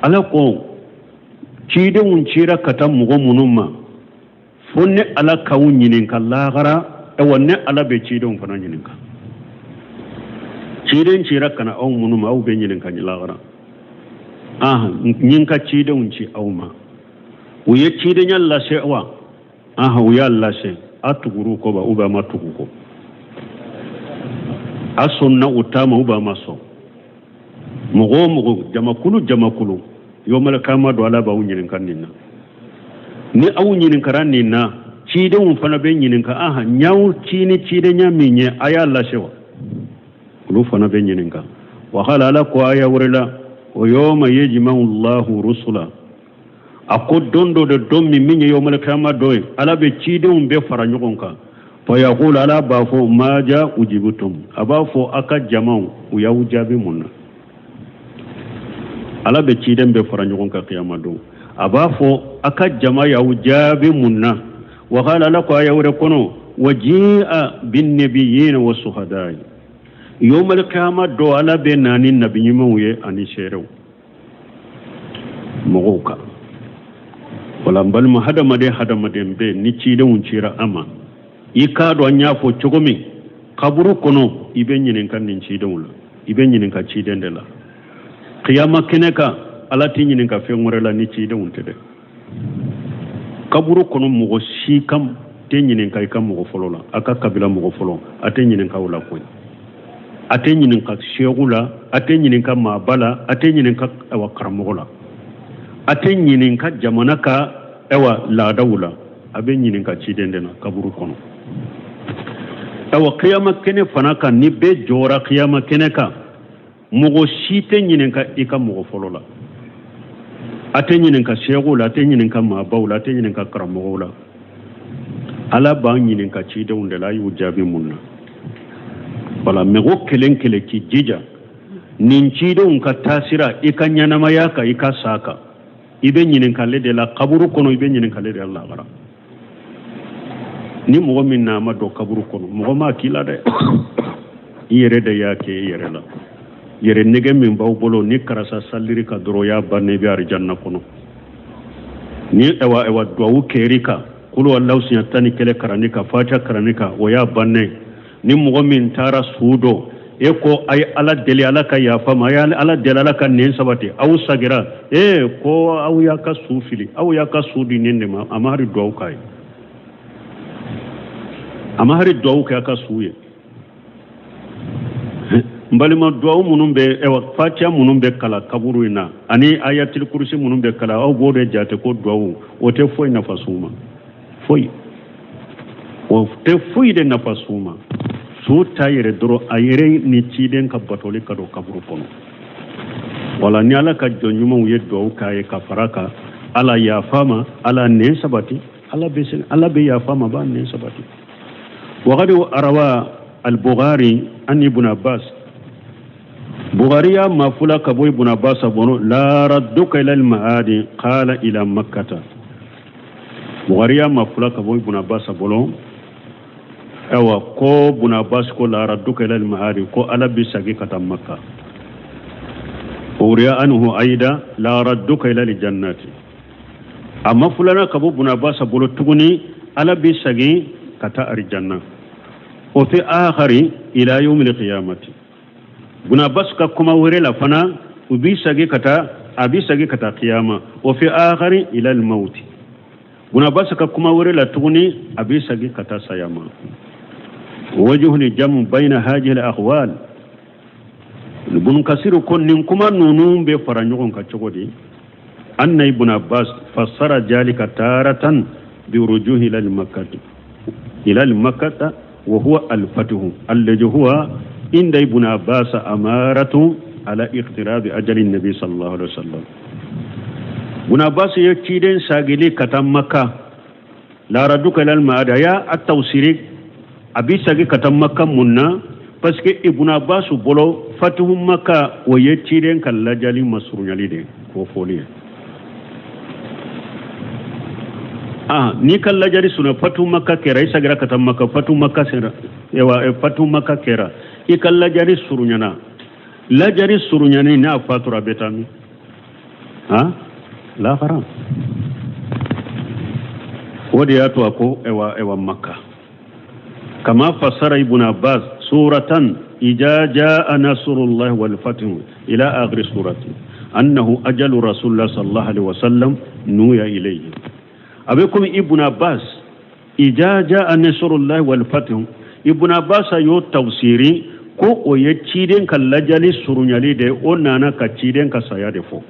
B: Ala ko cidenw cira ka taa mɔgɔ minnu ma, fo ne Ala k'aw ɲininka lahara, awa ne Ala bɛ cidenw fana ɲininka. Ciden cira ka na aw minnu ma, aw bɛ ɲininka lahara. Ahan, n ka cidenw ci aw ma, u ye cidenya lase wa? Ahan, u y'a lase. A tugur'u kɔ ba, ou bien a ma tugu kɔ? A sɔnna u ta ma, ou bien a ma sɔn? Mɔgɔ o mɔgɔ, jamakulu jamakulu, yawmal qiyama don Ala b'aw ɲininka nin na. Ni aw ɲininkara nin na, cidenw fana bɛ ɲininka, ahan, n y'aw ci ni cidenya min ye, a y'a lase wa? Olu fana bɛ ɲininka. Wa qala, Ala ko aya wɛrɛ la, o yawma yajma'u Allahu rusula, a ko don dɔ de, don min ye yawmal qiyama don ye, Ala bɛ cidenw bɛɛ fara ɲɔgɔn kan. Fa yaqulu, Ala b'a fɔ, maja ujibutum, a b'a fɔ a ka jamaw, u y'aw jaabi mun na? Ala bɛ ciden bɛɛ fara ɲɔgɔn kan kiyama don, a b'a fɔ a ka jama y'aw jaabi mun na? Wa qala, Ala ko aya wɛrɛ kɔnɔ, wa ji'a bin nabiyina wa suhada'i, yawmal qiyama don Ala bɛ na ni nabi ɲumanw ye ani seerew mɔgɔw kan. Wala n balima hadamaden, hadamaden bɛɛ, ni cidenw cira a ma, i k'a dɔn an y'a fɔ cogo min, kaburu kɔnɔ i bɛ ɲininka nin cidenw la, i bɛ ɲininka ciden de la. Kiyama kɛnɛ kan, Ala t'i ɲininka fɛn wɛrɛ la ni cidenw tɛ dɛ. Kaburu kɔnɔ mɔgɔ si kam tɛ ɲininka i ka mɔgɔ fɔlɔ la, a ka kabila mɔgɔ fɔlɔ, a tɛ ɲininka o la koyi. A tɛ ɲininka seku la, a tɛ ɲininka maaba la, a tɛ ɲininka awa karamɔgɔ la, a tɛ ɲininka jamana ka awa laadaw la, a bɛ ɲininka ciden de la kaburu kɔnɔ. Awa kiyama kɛnɛ fana kan, ni bɛɛ jɔra kiyama kɛnɛ kan, mɔgɔ si tɛ ɲininka i ka mɔgɔ fɔlɔ la, a tɛ ɲininka seku la, a tɛ ɲininka maabaw la, a tɛ ɲininka karamɔgɔw la. Ala b'an ɲininka cidenw de la, a y'u jaabi mun na? Wala mɔgɔ kelen kelen k'i jija nin cidenw ka taasira i ka ɲɛnamaya kan, i ka sa kan, i bɛ ɲininkali de la kaburu kɔnɔ, i bɛ ɲininkali de la lahara. Ni mɔgɔ min n'a ma don kaburu kɔnɔ, mɔgɔ m'a k'i la dɛ, i yɛrɛ de y'a kɛ i yɛrɛ la. Yɛrɛ nɛgɛ min b'aw bolo, ni karisa saliri ka dɔrɔn, y'a bannen, i bɛ arijanna kɔnɔ. Ni awa awa duwawu kɛri kan, kulu alahu siɲɛ 11 karanni kan, fatiha karanni kan, o y'a bannen. Ni mɔgɔ min taara su dɔ, E ko a ye Ala deli Ala ka yafa ma, a ye Ala deli Ala ka nɛn sabati, aw sagira. Ee ko aw y'a ka su fili, aw y'a ka su di nin de ma, a ma hari duwawu k'a ye, a ma hari duwawu kɛ a ka su ye. N balima, duwawu minnu bɛ, ɛwa, fatiya minnu bɛ kalan kaburu in na ani ayatil kurusi minnu bɛ kalan, aw b'o de jate ko duwawu. O tɛ foyi nafa su ma, foyi, o tɛ foyi de nafa su ma. Su ta yɛrɛ dɔrɔn, a yɛrɛ ni ciden ka batoli ka don kaburu kɔnɔ. Wala ni Ala ka jɔn ɲumanw ye duwawu k'a ye ka fara kan, Ala yafa ma, Ala nɛn sabati, Ala bɛ se, Ala bɛ yafa ma, b'a nɛn sabati. Wagadi arawa al-Bukhari an Ibn Abbas, Bukhari y'a mafula ka bɔ Ibn Abbas bɔnɔ, la radduka ila al-ma'adi qala ila makkata. Bukhari y'a mafula ka bɔ Ibn Abbas bolo, ayiwa, ko Ibn Abbas ko la radduka ila al-ma'adi, ko Ala bɛ segin ka taa Makka. Uriya anhu aida la radduka ila al-jannati. A mafulana ka bɔ Ibn Abbas bolo tuguni, Ala bɛ segin ka taa arijanna. O fi akhari ila yawmil qiyamati. Ibn Abbas ka kuma wɛrɛ la fana, u bɛ segin ka taa, a bɛ segin ka taa kiyama. O fi akhari ila al-mauti. Ibn Abbas ka kuma wɛrɛ la tuguni, a bɛ segin ka taa saya ma. Wajhu jamu bayna hadhihi al-aqwal. Ibn Kasir ko nin kuma ninnu bɛ fara ɲɔgɔn kan cogo di? Anna Ibn Abbas fassara jalika taratan bi rujuhi ila al-makkati ila al-makkata wa huwa al-fatuhu alladhi huwa inda Ibn Abbas amaratu ala iqtirabi ajali nabi sallallahu alaihi wasallam. Ibn Abbas ye ciden sagili ka taa Makka, la radduka ila al-ma'ad, a y'a tawsiri a bɛ sagi ka taa Makka mun na? Parce que Ibn Abbas bolo, fatuhu Makka, o ye ciden ka lajali masurunyali de k'o fɔli ye. Ah, n'i ka lajali suna, fatu Makka kɛra, i sagira ka taa Makka, fatu Makka sera, ewa, fatu Makka kɛra, i ka lajali surunyana. Lajali surunyani, n'a fatura, a bɛ taa min? Han, lahara. O de y'a to a ko ewa Makka. Kama fassara Ibn Abbas suratan ija jaa nasrullahi wal fathu ila akhir surati annahu ajalu rasulullah sallallahu alaihi wasallam nuya ilayhi. A bɛ komi Ibn Abbas ija jaa nasrullahi wal fathu, Ibn Abbas y'o tafsiri ko o ye ciden ka lajali surunyali de, o nana ka ciden ka saya de fɔ.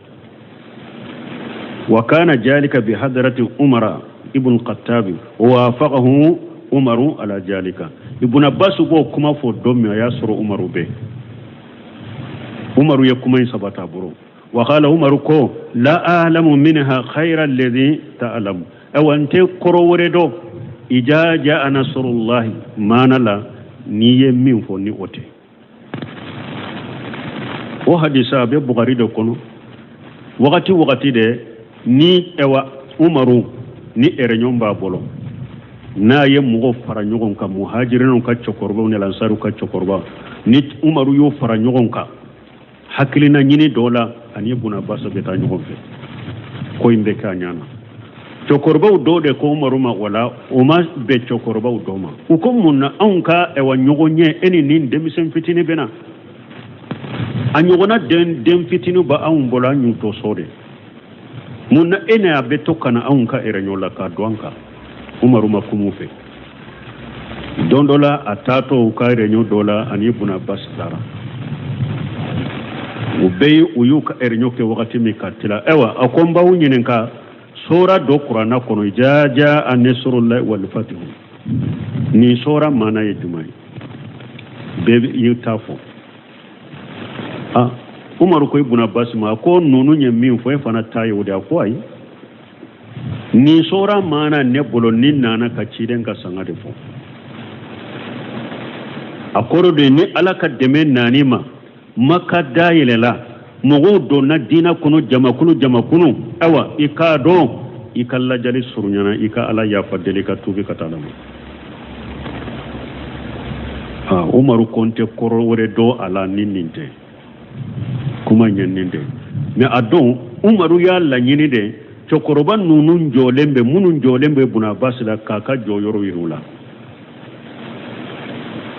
B: Wa kana jalika bi hadrati Umara ibn Khattab wa wafaqahu Umaru ala jalika. Ibn Abbas b'o kuma fɔ don min, a y'a sɔrɔ Umaru bɛ, Umaru ye kuma in sabata a bolo. Wa qala Umaru ko la a'lamu minha khayra alladhi ta'lamu, awa n tɛ kɔrɔ wɛrɛ dɔn ija jaa nasrullahi maana la n'i ye min fɔ ni o tɛ. O hadisa a bɛ Bukhari de kɔnɔ. Wagati wagati de ni ɛwa Umaru ni ɛrɛɲɔgɔn b'a bolo, n'a ye mɔgɔw fara ɲɔgɔn kan, muhajirinaw ka cɛkɔrɔbaw ni lansariw ka cɛkɔrɔba, ni Umaru y'o fara ɲɔgɔn kan hakilina ɲini dɔ la, ani Ibn Abbas bɛ taa ɲɔgɔn fɛ, ko in bɛ kɛ a ɲɛ na. Cɛkɔrɔbaw dɔw de ko Umaru ma, wala o ma bɛn cɛkɔrɔbaw dɔw ma, u ko mun na anw ka ɛwa ɲɔgɔn ɲɛ, e ni nin denmisɛn fitinin bɛ na, a ɲɔgɔnna den fitinin bɛ anw bolo, an y'u to so de, mun na e n'a bɛ to ka na anw ka ɛrɛɲɔ la k'a don an kan? Umaru ma kuma u fɛ. Don dɔ la, a taatɔ u ka ɛrɛɲɔ dɔ la, ani Ibn Abbas taara, u bɛɛ ye u y'u ka ɛrɛɲɔ kɛ wagati min ka tila, ayiwa, a ko n b'aw ɲininka sora dɔ kuranna kɔnɔ, jaa jaa nasrullahi wal fatihu, nin sora maana ye jumɛn ye? Bɛɛ y'i ta fɔ. Ah, Umaru ko Ibn Abbas ma ko ninnu ye min fɔ, e fana ta ye o de. A ko ayi, nin sora maana ne bolo ni nana ka ciden ka sanga de fɔ. A kɔrɔ de ni Ala ka dɛmɛ nani ma, Maka dayɛlɛla, mɔgɔw donna diinɛ kɔnɔ jamakulu jamakulu, ayiwa, i k'a dɔn i ka lajali surunyana, i ka Ala yafa deli ka tuubi ka taa Ala ma. Ah, Umaru ko n tɛ kɔrɔ wɛrɛ dɔn a la ni nin tɛ, kuma ɲɛ nin tɛ. Mais a don Umaru y'a laɲini de, cɛkɔrɔba ninnu jɔlen bɛ, minnu jɔlen bɛ Ibn Abbas la, k'a ka jɔyɔrɔ yir'u la.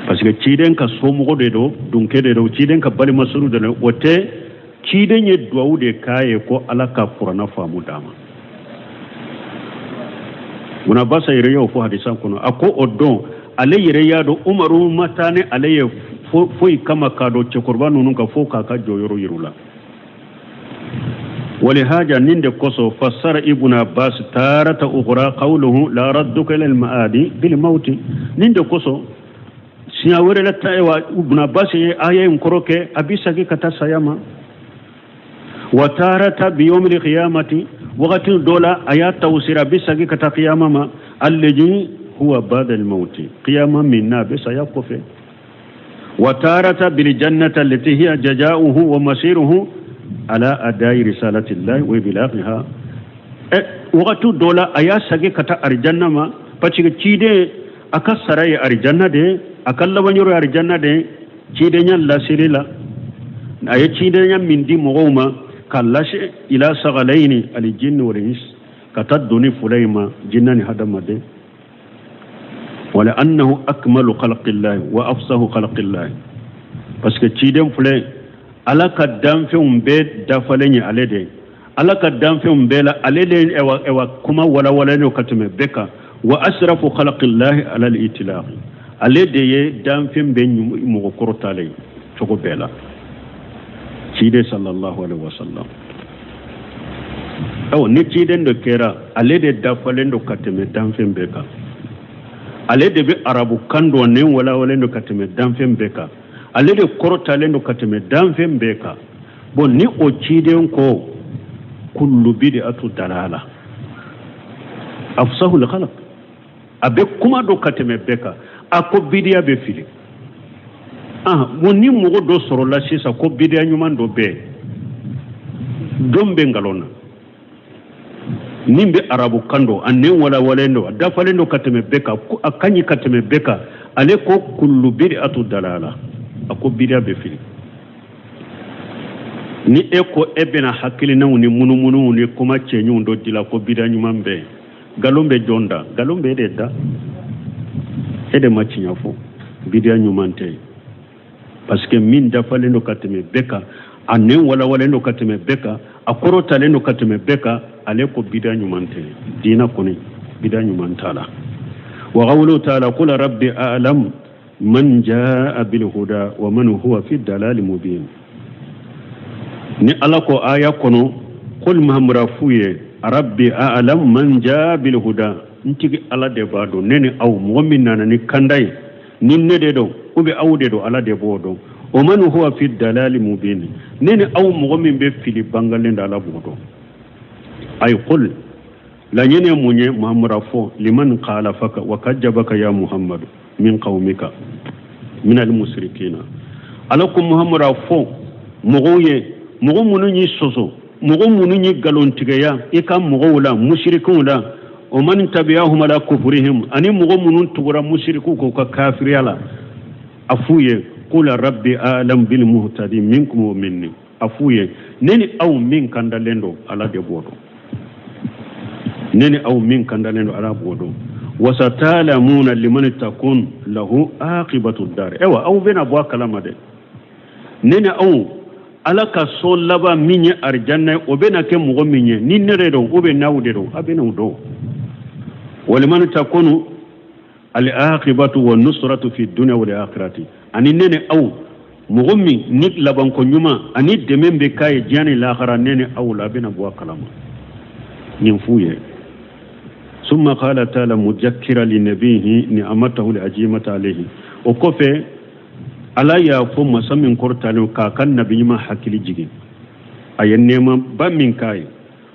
B: Parce que ciden ka somɔgɔ de don, dunke de don, ciden ka balimasuru de don. O tɛ, ciden ye duwawu de k'a ye ko Ala ka kuranna faamu d'a ma. Ibn Abbas yɛrɛ y'o fɔ hadisa kɔnɔ. A ko o don ale yɛrɛ y'a dɔn Umaru ma taa ni ale ye foyi kama k'a dɔn cɛkɔrɔba ninnu ka fo k'a ka jɔyɔrɔ yir'u la. Walihaja, nin de kosɔn, fassara Ibn Abbas tarata ukhra qawluhu la radduka ila al-ma'adi bil mauti. Nin de kosɔn siɲɛ wɛrɛ la ta wa Ibn Abbas ye aya in kɔrɔ kɛ a bɛ segin ka taa saya ma. Wa tarata bi yawmil qiyamati, wagati dɔ la a y'a tawsira a bɛ segin ka taa qiyama ma, alladhi huwa ba'da al-mauti, qiyama min n'a bɛ saya kɔfɛ. Wa tarata bil jannati allati hiya jaza'uhu wa masiruhu ala adai risalati llahi wa iblaghiha. Wagati dɔ la a y'a segin ka taa arijanna ma, parce que ciden a ka sara ye arijanna de ye, a ka labanyɔrɔ ye arijanna de ye. Cidenya laseli la, a ye cidenya min di mɔgɔw ma ka lase ila sagalayini alijinni wal ins, ka taa doni fila in ma, jinna ni hadamaden. Wala annahu akmalu khalqillahi wa afsahu khalqillahi, parce que ciden filɛ, Ala ka danfɛnw bɛɛ dafalen ye ale de ye. Ala ka danfɛnw bɛɛ la, ale de ɛwa kuma walawalalen don ka tɛmɛ bɛɛ kan. Wa asrafu khalqillahi ala al-itlaq, ale de ye danfɛn bɛɛ mɔgɔ kɔrɔtalen ye cogo bɛɛ la, ciden sallallahu alaihi wasallam. Awa, ni ciden dɔ kɛra, ale de dafalen don ka tɛmɛ danfɛn bɛɛ kan, ale de bɛ arabu kan dɔn ne walawalen don ka tɛmɛ danfɛn bɛɛ kan, ale de kɔrɔtalen don ka tɛmɛ danfɛn bɛɛ kan. Bon, ni o ciden ko kullu bid'atu dalala, afsahul khalq, a bɛ kuma dɔn ka tɛmɛ bɛɛ kan, a ko bidiya bɛ fili. Ah bon, ni mɔgɔ dɔ sɔrɔla sisan ko bidiya ɲuman dɔ bɛ yen, don bɛ nkalon na, min bɛ arabu kan dɔn, a nɛn walawalen don, a dafalen don ka tɛmɛ bɛɛ kan, a ka ɲi ka tɛmɛ bɛɛ kan, ale ko kullu bid'atu dalala, a ko bidiya bɛ fili. Ni e ko e bɛna hakilinaw ni munumunuw ni kuma cɛɲuw dɔ dila ko bidiya ɲuman bɛ yen, nkalon bɛ jɔn da? Nkalon bɛ e de da, e de ma tiɲɛ fɔ. Bidiya ɲuman tɛ yen, parce que min dafalen don ka tɛmɛ bɛɛ kan, a nɛn walawalen don ka tɛmɛ bɛɛ kan, a kɔrɔtalen don ka tɛmɛ bɛɛ kan, ale ko bidiya ɲuman tɛ yen. Diinɛ kɔni, bidiya ɲuman t'a la. Wa qawluhu ta'ala qul rabbi a'lam man jaa bil huda wa man huwa fi dalali mubin. Ni Ala ko aya kɔnɔ, qul, Muhammadu f'u ye, rabbi a'lam man jaa bil huda, n tigi Ala de b'a dɔn ne ni aw mɔgɔ min nana ni kanda ye, ni ne de don ou bien aw de don, Ala de b'o dɔn. O man huwa fi dalali mubin, ne ni aw mɔgɔ min bɛ fili bangalen da, Ala b'o dɔn. Ay qul, laɲini ye mun ye? Muhammadu fɔ liman khalafaka wa kajabaka ya Muhammadu min qawmika min al-musrikina. Ala ko Muhammadu fɔ mɔgɔw ye, mɔgɔ minnu y'i sɔsɔ, mɔgɔ minnu y'i nkalontigiya i ka mɔgɔw la, musirikiw la, o man tabiyahum ala kufurihim, ani mɔgɔ minnu tugura musirikiw k'u ka kafiriya la, a f'u ye qul rabbi a'lam bil muhtadi minkum wa minni. A f'u ye ne ni aw min kandalen don, Ala de b'o dɔn. Ne ni aw min kandalen don, Ala b'o dɔn. Wasatalamuna liman takun lahu aqibatu dar. Ewa, aw bɛna bɔ a kalama dɛ, ne ni aw, Ala ka so laban min ye arijanna ye, o bɛna kɛ mɔgɔ min ye, ni ne de don ou bien n'aw de don, a bɛna o dɔn. Waliman takunu al-aqibatu wa nusratu fi dunya wal akhirati, ani ne ni aw mɔgɔ min ni labanko ɲuman ani dɛmɛ bɛ k'a ye diɲɛ ni lahara, ne ni aw la, a bɛna bɔ a kalama. Nin f'u ye. Summa qala ta'ala mujakkira li nabihi ni'amatahu li ajimata alayhi. O kɔfɛ, Ala y'a fɔ masa min kɔrɔtalen k'a ka nabi ɲuman hakili jigin a ye nɛɛmaba min k'a ye,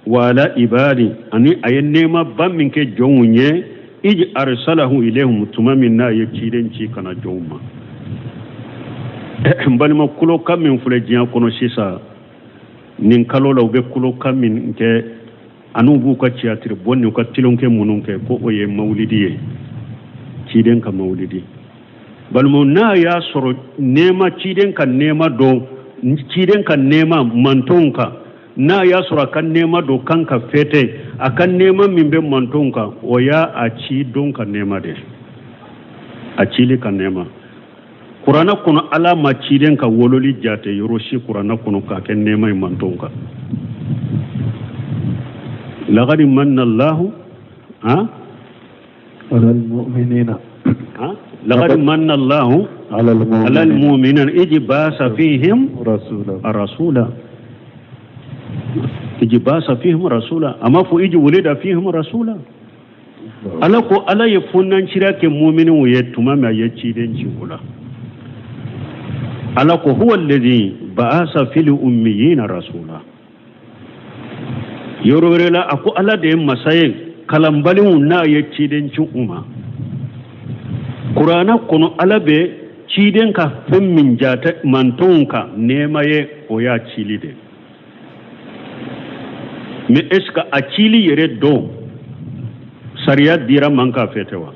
B: wa ala ibadi, ani a ye nɛɛmaba min kɛ jɔnw ye, ij arsalahu ilayhim, tuma min n'a ye ciden ci ka na jɔnw ma. N balima, kulokan min filɛ diɲɛ kɔnɔ sisan nin kalo la, u bɛ kulokan min kɛ ani u b'u ka tiyatiri bɔ n'u ka tulonkɛ minnu kɛ, ko o ye mawulidi ye, ciden ka mawulidi. Balimaw, n'a y'a sɔrɔ nɛɛma, ciden ka nɛɛma dɔn, ciden ka nɛɛma mantonw kan, n'a y'a sɔrɔ a ka nɛɛma dɔ kan ka fɛtɛ, a ka nɛɛma min bɛ mantonw kan, o y'a a ci don ka nɛɛma de, a cili ka nɛɛma. Kuranɛ kɔnɔ Ala ma ciden ka wololi jate yɔrɔ si kuranɛ kɔnɔ k'a kɛ nɛɛma ye mantɔnw kan. Laqad manna Allahu ha
A: ala almu'minina
B: ha laqad manna Allahu
A: ala
B: ala almu'minina idh ba'atha fihim
A: rasula
B: rasula idh ba'atha fihim rasula a ma fɔ idh wulida fihim rasula. Ala ko Ala ye fonnancira kɛ muminiw ye tuma min a ye ciden ci u la. Ala ko huwa alladhi ba'asa fil ummiyina rasula. Yɔrɔ wɛrɛ la a ko Ala de ye masa ye kalanbaliw n'a ye ciden ci u ma. Kuranɛ kɔnɔ Ala bɛ ciden ka fɛn min jate mantɔnw kan nɛɛma ye o y'a cili de. Mais est ce que a cili yɛrɛ don sariya dira man k'a fêter wa?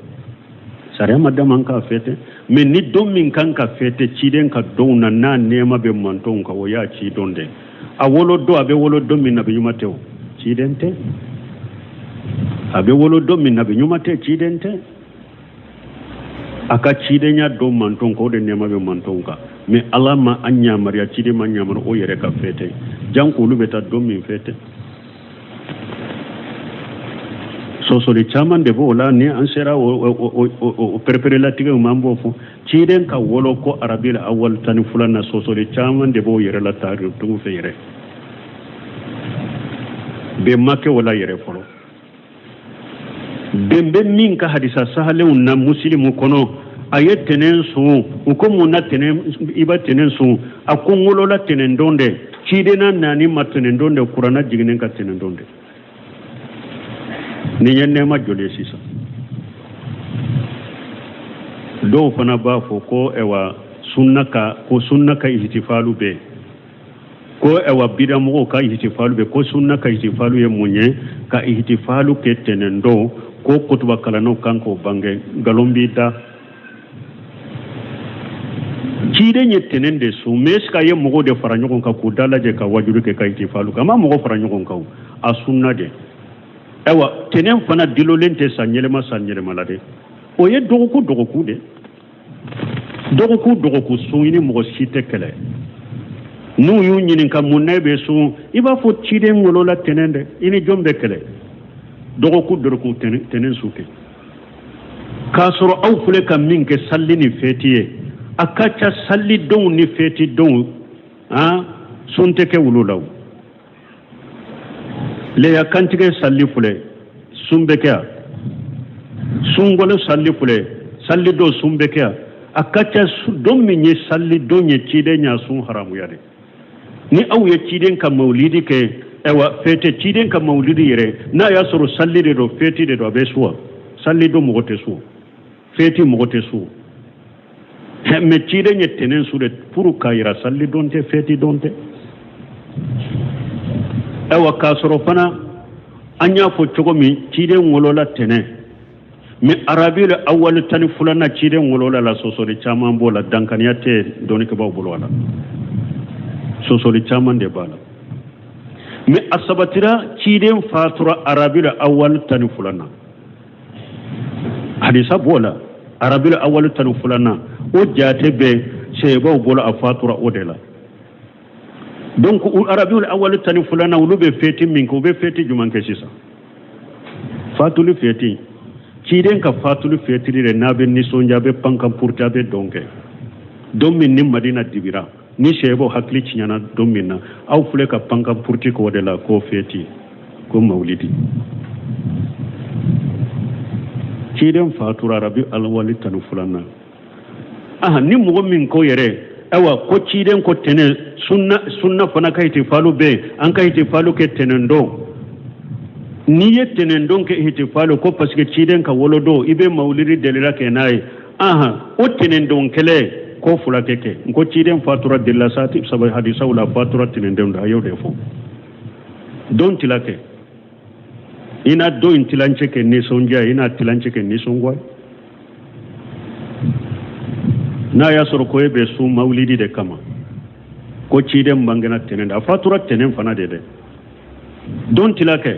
B: Sariya ma da man k'a fêter. Mais ni don min kan ka fêter ciden ka donw na n'a nɛɛma bɛ mantɔnw kan o y'a ci don de. A wolo don a bɛ wolo don min nabi ɲuman tɛ o ciden tɛ. A bɛ wolo don min nabi ɲuman tɛ ciden tɛ. A ka cidenya don mantɔnw kan o de nɛɛma bɛ mantɔnw kan. Mais Ala ma an yamaruya ciden ma yamaruya o yɛrɛ ka fêter janko olu bɛ taa don min fêter. Sɔsɔli caman de b'o la ni an sera o pereperelatigɛw ma an b'o fɔ. Ciden ka wolo ko arabil awal 12 na sɔsɔli caman de b'o yɛrɛ la tarikuw fɛ yɛrɛ. Bɛn ma kɛ o la yɛrɛ fɔlɔ. Bɛn bɛ min ka hadisa sahalenw na musilimu kɔnɔ a ye tɛnɛn sun u ko mun na tɛnɛn i bɛ tɛnɛn sun a ko n wolola tɛnɛn don de ciden na naani ma tɛnɛn don de kuranna jiginnen ka tɛnɛn don de. Nin ye nɛɛma joli ye sisan. Dɔw fana b'a fɔ ko ɛwa sunna ka ko sunna ka ihtifalu bɛ yen. Ko ɛwa bidamɔgɔw ka ihtifalu bɛ ko sunna ka ihtifalu ye mun ye ka ihtifalu kɛ tɛnɛn don ko kutuba kalannaw kan k'o bange nkalon b'i da. Ciden ye tɛnɛn de sun mais est ce que a ye mɔgɔw de fara ɲɔgɔn kan k'u dalajɛ ka wajulu kɛ ka ihtifalu kɛ a ma mɔgɔ fara ɲɔgɔn kan o a sunna de. Ayiwa tɛnɛn fana dilolen tɛ san yɛlɛma san yɛlɛma la dɛ o ye dɔgɔkun dɔgɔkun de. Dɔgɔkun dɔgɔkun sun i ni mɔgɔ si tɛ kɛlɛ. N'u y'u ɲininka mun na e bɛ sun i b'a fɔ ciden wolola tɛnɛn dɛ i ni jɔn bɛ kɛlɛ. Dɔgɔkun dɔgɔkun tɛnɛn sun kɛ. K'a sɔrɔ aw filɛ ka min kɛ sali ni fɛti ye a ka ca salidenw ni fɛtidenw han sun tɛ kɛ olu la o. Leya kantigɛ sali filɛ sun bɛ kɛ yan. Sunkalo sali filɛ salidon sun bɛ kɛ yan. A ka ca don min ye salidon ye ciden y'a sun haramuya de. Ni aw ye ciden ka mawulidi kɛ ayiwa fɛti ciden ka mawulidi yɛrɛ n'a y'a sɔrɔ sali de don fɛti de don a bɛ sun wa? Salidon mɔgɔ tɛ sun fɛti mɔgɔ tɛ sun. Mais ciden ye tɛnɛn sun de pour k'a yira salidon tɛ fɛti don tɛ. Ayiwa k'a sɔrɔ fana an y'a fɔ cogo min ciden wolola tɛnɛn mais arabil awal 12 ciden wolola la sɔsɔli caman b'o la dankaniya tɛ dɔnnikɛbaaw bolo a la sɔsɔli caman de b'a la. Mais a sabatira ciden fatura arabil awal 12 hadisa b'o la arabil awal 12 o jate bɛ sɛbɛw bolo a fatura o de la. Donc arabil awal 12 olu bɛ fɛti min kɛ u bɛ fɛti jumɛn kɛ sisan? Fatuli fɛti. Ciden ka fatuli fɛtiri de n'a bɛ nisɔndiya a bɛ pankan puruti a bɛ dɔn kɛ. Don min ni Madina dibira ni sɛbɛw hakili tiɲɛna don min na aw filɛ ka pankan puruti k'o de la k'o fɛti ko mawulidi. Ciden fatura arabi alawali 12. Aha ni mɔgɔ min ko yɛrɛ ayiwa ko ciden ko tɛnɛn sunna fana ka ihtifalu bɛ yen an ka ihtifalu kɛ tɛnɛn don. N'i ye tɛnɛn don kɛ ihtifalu ko parce que ciden ka wolo don i bɛ mawulidi delila kɛ n'a ye ahan o tɛnɛn don kɛlɛ ko fila tɛ kɛ n ko ciden fatura delila saati saba hadisaw la fatura tɛnɛn don a y'o de fɔ. Don tila kɛ i na don in tilancɛ kɛ nisɔndiya i na tilancɛ kɛ nisɔngoya. N'a y'a sɔrɔ ko e bɛ sun mawulidi de kama ko ciden bangena tɛnɛn de a fatura tɛnɛn fana de dɛ. Don tila kɛ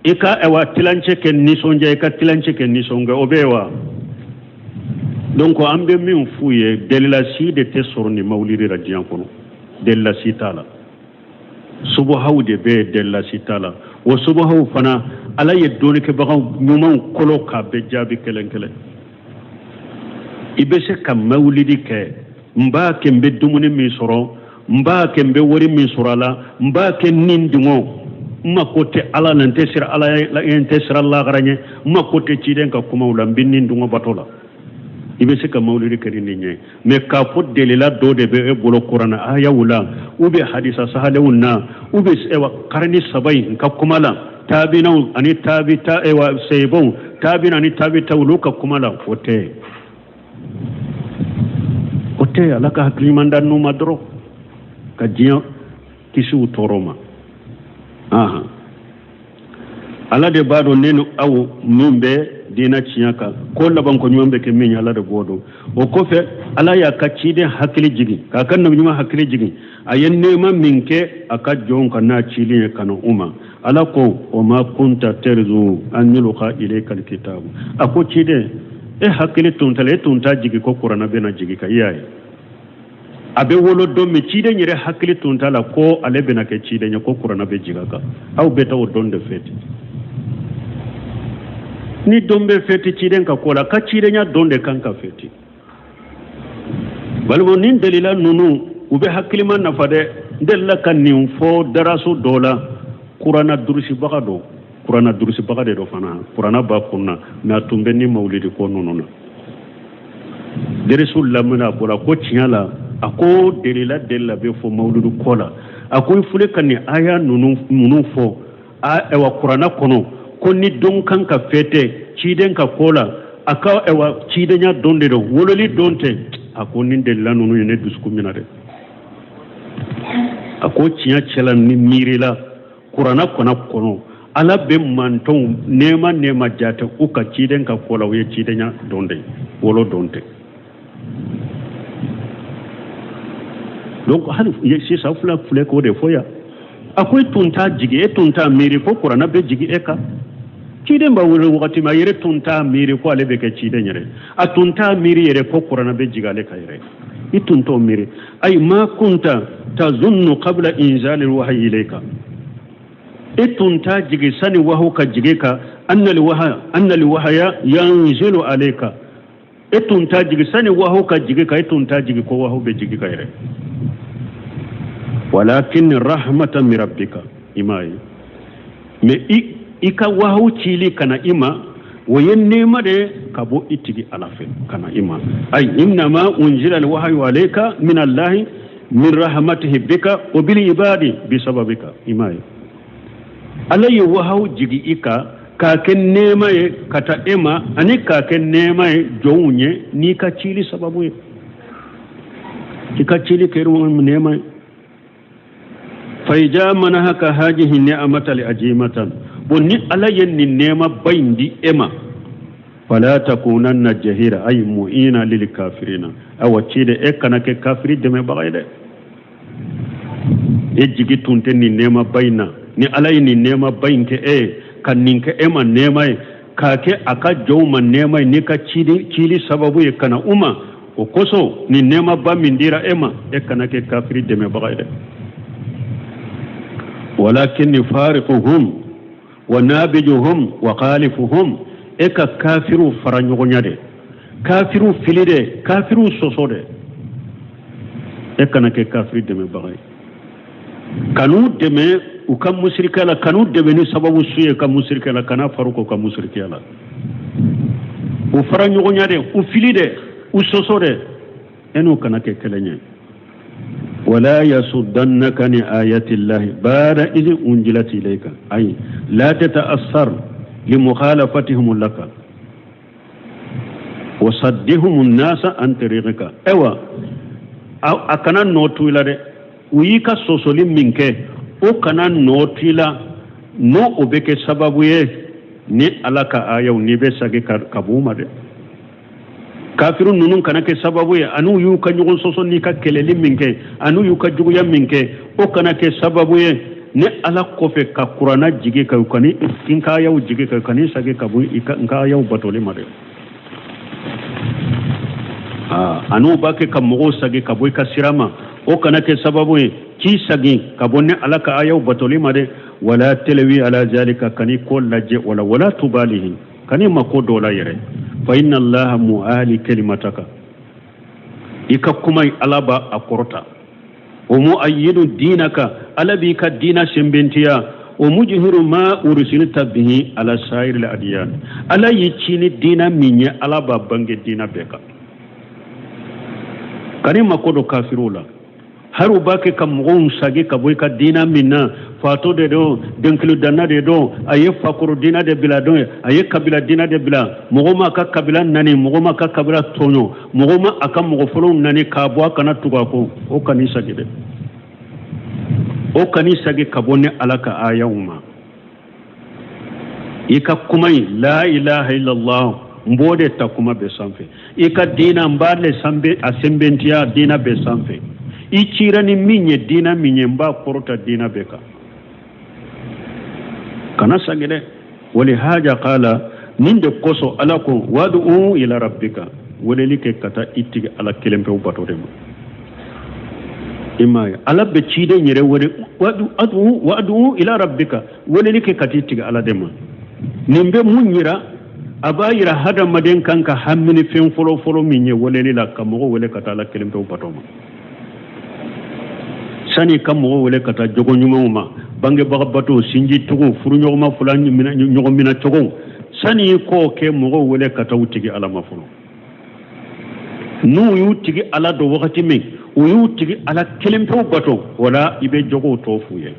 B: i ka ayiwa tilancɛ kɛ nisɔndiya i ka tilancɛ kɛ nisɔngoya o bɛ yen wa? Donc an bɛ min f'u ye, dalila si de tɛ sɔrɔ nin mawulidi la diɲɛ kɔnɔ, dalila si t'a la. Subuhaw de bɛ yen, dalila si t'a la. O subuhaw fana, Ala ye dɔnnikɛbagaw ɲumanw kolo k'a bɛɛ jaabi kelen kelen. I bɛ se ka mawulidi kɛ, n b'a kɛ n bɛ dumuni min sɔrɔ, n b'a kɛ n bɛ wari min sɔrɔ a la, n b'a kɛ ni dungɔ, n mako tɛ Ala la, n tɛ siran Ala ɲɛ, n tɛ siran lahara ɲɛ, n mako tɛ ciden ka kumaw la, n bɛ ni dungɔ bato la. I bɛ se ka mawulidi kɛ ni nin ye. Mais k'a fɔ delila dɔ de bɛ e bolo kuranɛ ayaw la, ou bien hadisa sahalenw na, ou bien ewa karani saba in ka kuma la, taabinaw ani taabi ta ewa seyibaw, taabina ani taabi ta olu ka kuma la, o tɛ, o tɛ. Ala ka hakili ɲuman d'an n'u ma dɔrɔn ka diɲɛ kisi u tɔɔrɔ ma. Ahan, Ala de b'a dɔn ne ni aw min bɛ diinɛ tiɲɛ kan, ko labanko ɲuman bɛ kɛ min ye, Ala de b'o dɔn. O kɔfɛ, Ala y'a ka ciden hakili jigin, k'a ka nabi ɲuman hakili jigin a ye nɛɛma min kɛ a ka jɔnw kan n'a cili ye ka na u ma. Ala ko: wa ma kunta tarju an yulqa ilayka alkitabu. A ko ciden, e hakili tun t'a la, e tun t'a jigi ko kuranɛ bɛna jigin ka i y'a ye a bɛ wolo don min. Ciden yɛrɛ hakili tun t'a la ko ale bɛna kɛ ciden ye, ko kuranɛ bɛ jigin a kan. Aw bɛ taa o don de fêter. Ni don bɛ fêter ciden ka ko la, ka cidenya don de kan ka fêter. Balimaw, nin delila ninnu, u bɛ hakilima nafa dɛ. N delila ka nin fɔ daraso dɔ la. Kuranna durusibaga dɔ, kuranna durusibaga de dɔ fana, kuranna b'a kun na, mais a tun bɛ ni mawulidi ko ninnu na. Derisu lamɛnna, a bɔra ko tiɲɛ la, a ko delila delila bɛ fɔ mawuludu ko la. A ko i filɛ ka nin aya ninnu minnu fɔ ayiwa kuranna kɔnɔ, ko ni don kan ka fêter ciden ka ko la, a ka ayiwa cidenya don de don, wololi don tɛ. A ko nin delila ninnu ye ne dusukun minɛ dɛ. A ko tiɲɛ cɛla ni miirila kuranna kɔnɔ, Ala bɛ mantɔnw nɛɛma nɛɛma jate u ka ciden ka ko la, o ye cidenya don de ye, wolo don tɛ. Donc hali sisan fila filɛ k'o de fɔ yan. A ko e tun t'a jigi, e tun t'a miiri ko kuranna bɛ jigin e kan. Ciden b'a wele wagati min, a yɛrɛ tun t'a miiri ko ale bɛ kɛ ciden yɛrɛ, a tun t'a miiri yɛrɛ ko kuranna bɛ jigin ale kan yɛrɛ, i tun t'o miiri. Ayi ma kunta tazunnu qabla inzali alwahyi ilayka, e tun t'a jigi sani wahu ka jigin kan, anna alwahya yanzilu alayka, e tun t'a jigi sani wahu ka jigin kan, e tun t'a jigi ko wahu bɛ jigin kan yɛrɛ. Walakin rahmatan min rabbika, i m'a ye, mais i ka wahu cili ka na i ma, o ye nɛɛma de ka bɔ i tigi Ala fɛ ka na i ma. Ayi innama unzila alwahyu alayka min allahi min rahmatihi bika wa bil ibadi bisababika. I m'a ye, Ala ye wahaw jigi i kan k'a kɛ nɛɛma ye ka taa e ma, ani k'a kɛ nɛɛma ye jɔnw ye n'i ka cili sababu ye. I ka cili kɛra nɛɛma ye. Fayija manahaka hajihi ni'amata li ajimatan, bon ni Ala ye nin nɛɛma ba in di e ma, fala takunanna jahira ay mu'ina lil kafirina. Awa ciden, e kana kɛ kafiri dɛmɛbaga ye dɛ. E jigi tun tɛ nin nɛɛma ba in na. Ni Ala ye nin nɛɛma ba in kɛ e ye, ka nin kɛ e ma nɛɛma ye, k'a kɛ a ka jɔnw ma nɛɛma ye n'i ka cili sababu ye ka na u ma, o kosɔn nin nɛɛmaba min dira e ma, e kana kɛ kafiri dɛmɛbaga ye dɛ. Walakin fariquhum wa nabijuhum wa khalifuhum, e ka kafiriw fara ɲɔgɔnya dɛ, kafiriw fili dɛ, kafiriw sɔsɔ dɛ. E kana kɛ kafiri dɛmɛbaga ye. Kan'u dɛmɛ u ka musirikiya la, kan'u dɛmɛ ni sababu su ye ka musirikiya la, kana far'u kɔ ka musirikiya la. U fara ɲɔgɔnya dɛ, u fili dɛ, u sɔsɔ dɛ, e n'u kana kɛ kelen ye. Wala yasuddannaka ni ayati llahi ba'da idh unzilat ilayka, ay la tata'assar li mukhalafatihim laka wa saddihum an-nasa an tariqika. Ayiwa, a kana nɔ to i la dɛ. U y'i ka sɔsɔli min kɛ, o kana nɔ to i la, n'o o bɛ kɛ sababu ye ni Ala ka ayaw n'i bɛ sagi ka b'u ma dɛ. Kafiru ninnu kana kɛ sababu ye, an'u y'u ka ɲɔgɔn sɔsɔ n'i ka kɛlɛli min kɛ, an'u y'u ka juguya min kɛ, o kana kɛ sababu ye ni Ala kɔfɛ ka kuranna jigi ka kani n ka ayaw jigi ka kani sagi ka bɔ n ka ayaw batoli ma dɛ. Ani u b'a kɛ ka mɔgɔw sagi ka bɔ i ka sira ma, o kana kɛ sababu ye k'i sagi ka bɔ ni Ala ka ayaw batoli ma dɛ. Wala talawi ala zalika, kan'i kɔ lajɛ o la. Wala tubalihi, kan'i mako don o la yɛrɛ. Fa inna Allaha muali kalimataka, i ka kuma in Ala b'a a kɔrɔta. Wa muayidu dinaka, Ala b'i ka diina sɛnbɛntiya. Wa mujhiru ma ursilta bihi ala sairil adiyan, Ala y'i ci ni diina min ye, Ala b'a bange diina bɛɛ kan. Kan'i mako don kafiriw la, hari u b'a kɛ ka mɔgɔw sagi ka bɔ i ka diina min na. Fatɔ de don, dɔnkilidanna de don, a ye fakɔrɔ diina de bila don, a ye kabila diina de bila. Mɔgɔ ma a ka kabila nani, mɔgɔ ma a ka kabila tɔɲɔ, mɔgɔ ma a ka mɔgɔ fɔlɔw nani k'a bɔ a kana tugu a kɔ, o kan'i sagi dɛ, o kan'i sagi ka bɔ ni Ala ka ayaw ma. I ka kuma in la ilaha illallah, n b'o de ta kuma bɛɛ sanfɛ. I ka diina, n b'a le sanbe a sɛnbɛntiya diina bɛɛ sanfɛ. I cira ni min ye, diina min ye, n b'a kɔrɔta diina bɛɛ kan. Kana sagi dɛ. Walihaja qala, nin de kosɔn Ala ko wadu ila rabbika, weleli kɛ ka taa i tigi Ala kelen pewu bato de ma. I m'a ye, Ala bɛ ciden yɛrɛ wele wadu ila rabbika, weleli kɛ ka t'i tigi Ala de ma. Nin bɛ mun yira? A b'a yira hadamaden kan ka hami ni fɛn fɔlɔ fɔlɔ min ye weleli la, ka mɔgɔ wele ka taa Ala kelen pewu bato ma. Sani ka mɔgɔ wele ka taa jogo ɲumanw ma, bangebaga bato, sinji tugu, furuɲɔgɔnma fila ɲɔgɔn minɛ cogo, sani i k'o kɛ, mɔgɔw wele ka taa u tigi Ala ma fɔlɔ. N'u y'u tigi Ala dɔn wagati min, u y'u tigi Ala kelen pewu bato, o la i bɛ jogow tɔ f'u ye,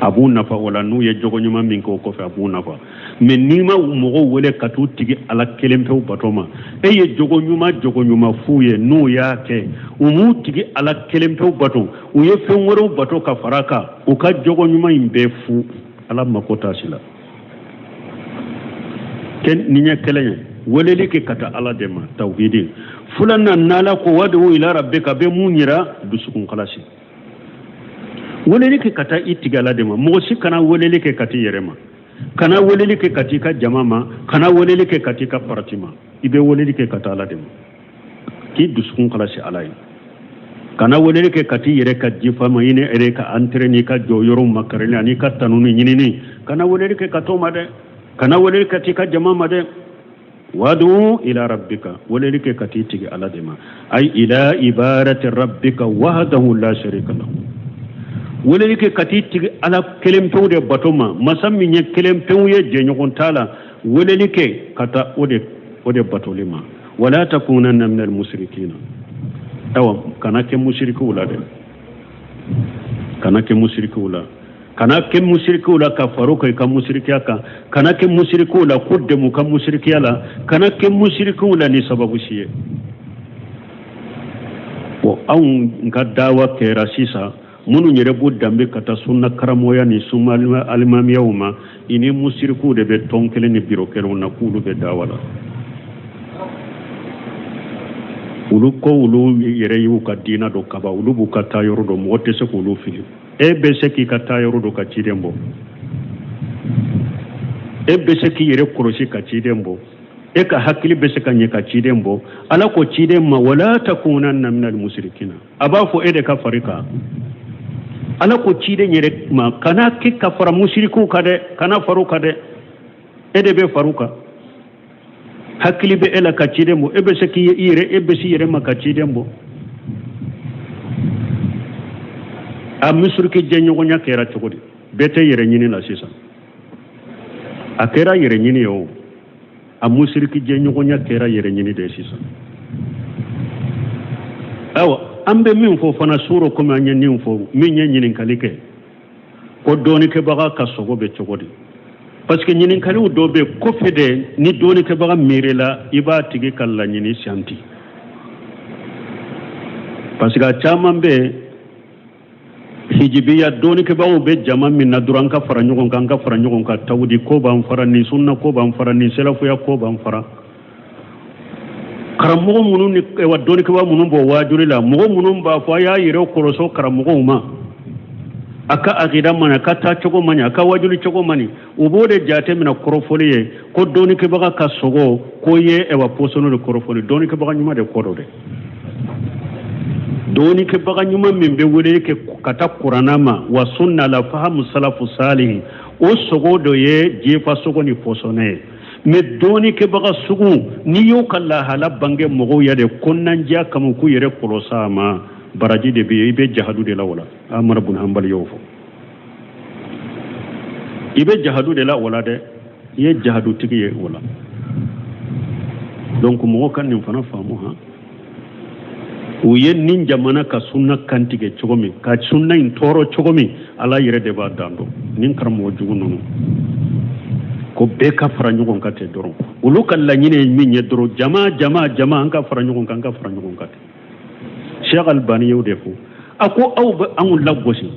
B: a b'u nafa. O la n'u ye jogo ɲuman min kɛ o kɔfɛ, a b'u nafa. Mɛ n'i ma mɔgɔw wele ka t'u tigi Ala kelen pewu bato ma, e ye jogo ɲuman jogo ɲuman f'u ye, n'u y'a kɛ, u m'u tigi Ala kelen pewu bato, u ye fɛn wɛrɛw bato ka fara a kan, u ka jogo ɲuman in bɛɛ fu, Ala mako t'a si la. Nin ye kelen ye, weleli kɛ ka taa Ala de ma, tawhidi. Filanan, n'Ala ko wadu ila rabbika, bɛ mun yira? Dusukun kalasi. Weleli kɛ ka taa i tigi Ala de ma. Mɔgɔ si kana weleli kɛ ka t'i yɛrɛ ma, kana weleli kɛ ka t'i ka jama ma, kana weleli kɛ ka t'i ka parti ma. I bɛ weleli kɛ ka taa Ala de ma, k'i dusukun kalasi Ala ye. Kana weleli kɛ ka t'i yɛrɛ ka jifa ma, i ni yɛrɛ ka entrée n'i ka jɔ yɔrɔw makarili ani ka tanuni ɲinini. Kana weleli kɛ ka t'o ma dɛ, kana weleli ka t'i ka jama ma dɛ. Wadu ila rabbika, weleli kɛ ka t'i tigi Ala de ma. Ay ila ibadati rabbika wahdahu la sharika lahu, weleli kɛ ka t'i tigi Ala kelen pewu de bato ma, masa min ye kelen pewu ye, jɛɲɔgɔn t'a la. Weleli kɛ ka taa o de batoli ma. Wala takunanna minal musrikina, awa kana kɛ musirikiw la dɛ, kana kɛ musirikiw la, kana kɛ musirikiw la ka faro kan i ka musirikiya kan, kana kɛ musirikiw la ko dɛmɛ ka musirikiya la, kana kɛ musirikiw la ni sababu si ye. Bon, anw ka dawa kɛra sisan, minnu yɛrɛ b'u danbe ka taa sunna karamɔgɔya ni sunna alimamiyaw ma, i ni musirikiw de bɛ tɔn kelen ni biro kelenw na k'olu bɛ dawa la. Olu ko olu yɛrɛ y'u ka diina dɔn kaban, olu b'u ka taa yɔrɔ dɔn, mɔgɔ tɛ se k'olu fili. E bɛ se k'i ka taa yɔrɔ dɔn ka ciden bɔ, e bɛ se k'i yɛrɛ kɔlɔsi ka ciden bɔ, e ka hakili bɛ se ka ɲɛ ka ciden bɔ. Ala ko ciden ma wala takunanna minal musirikina, a b'a fɔ e de ka fari kan. Ala ko ciden yɛrɛ ma kana kɛ ka fara musirikiw kan dɛ, kana far'u kan dɛ, e de bɛ far'u kan. Hakili bɛ e la ka ciden bɔ, e bɛ se k'i yɛrɛ, e bɛ s'i yɛrɛ ma ka ciden bɔ. A musiriki jɛɲɔgɔnya kɛra cogo di? Bɛɛ tɛ yɛrɛ ɲini la sisan, a kɛra yɛrɛ ɲini ye o. A musiriki jɛɲɔgɔnya kɛra yɛrɛ ɲini de ye sisan. Ayiwa, an bɛ min fɔ fana suro, komi an ye nin fɔ, min ye ɲininkali kɛ ko dɔɔnikɛbaga ka sogo bɛ cogo di, parce que ɲininkaliw dɔ bɛ kɔfɛ de, ni dɔɔnikɛbaga miirila, i b'a tigi ka laɲini santi, parce que a caman bɛ hijibiya dɔɔnikɛbagaw bɛ jama min na dɔrɔn, an ka fara ɲɔgɔn kan, an ka fara ɲɔgɔn kan, tawudi ko b'an fara, nin sunna ko b'an fara, nin sɛlɛfuya ko b'an fara. Karamɔgɔ minnu ni wa dɔɔnikɛbaga minnu bɔ waajuli la, mɔgɔ minnu b'a fɔ a y'a yɛrɛ kɔlɔsɔ karamɔgɔw ma, A ka akida man ɲi, a ka taacogo man ɲi, a ka wajuli cogo man ɲi. U b'o de jate minɛ kɔrɔfɔli ye ko dɔnnikɛbaga ka sogo ko ye ɛwa pɔsɔni de kɔrɔfɔli. Dɔnnikɛbaga ɲuman de kɔ don dɛ. Dɔnnikɛbaga ɲuman min bɛ wele kɛ ka taa kuranna ma wa sunna ala fahamu salafu salihi, o sogo dɔ ye jefa sogo ni pɔsɔnɛ ye. Mɛ dɔnnikɛbaga sugu, n'i y'o ka lahala bange mɔgɔw ye de kɔnɔnandiya kama k'u yɛrɛ kɔlɔs'a ma, baraji de bɛ yen. I bɛ jahadu de la o la. Amara bun Hanbali y'o fɔ. I bɛ jahadu de la o la dɛ, i ye jahadutigi ye o la. Donc mɔgɔ ka nin fana faamu han. U ye nin jamana ka sunna kantigɛ cogo min, ka sunna in tɔɔrɔ cogo min, Ala yɛrɛ de b'a dan dɔn. Nin karamɔgɔ jugu ninnu ko bɛɛ ka fara ɲɔgɔn kan ten dɔrɔn. Olu ka laɲini ye min ye dɔrɔn, jama jama jama, an ka fara ɲɔgɔn kan, an ka fara ɲɔgɔn kan ten. Cheikh Albani y'o de fɔ. A ko aw bɛ anw lagosi,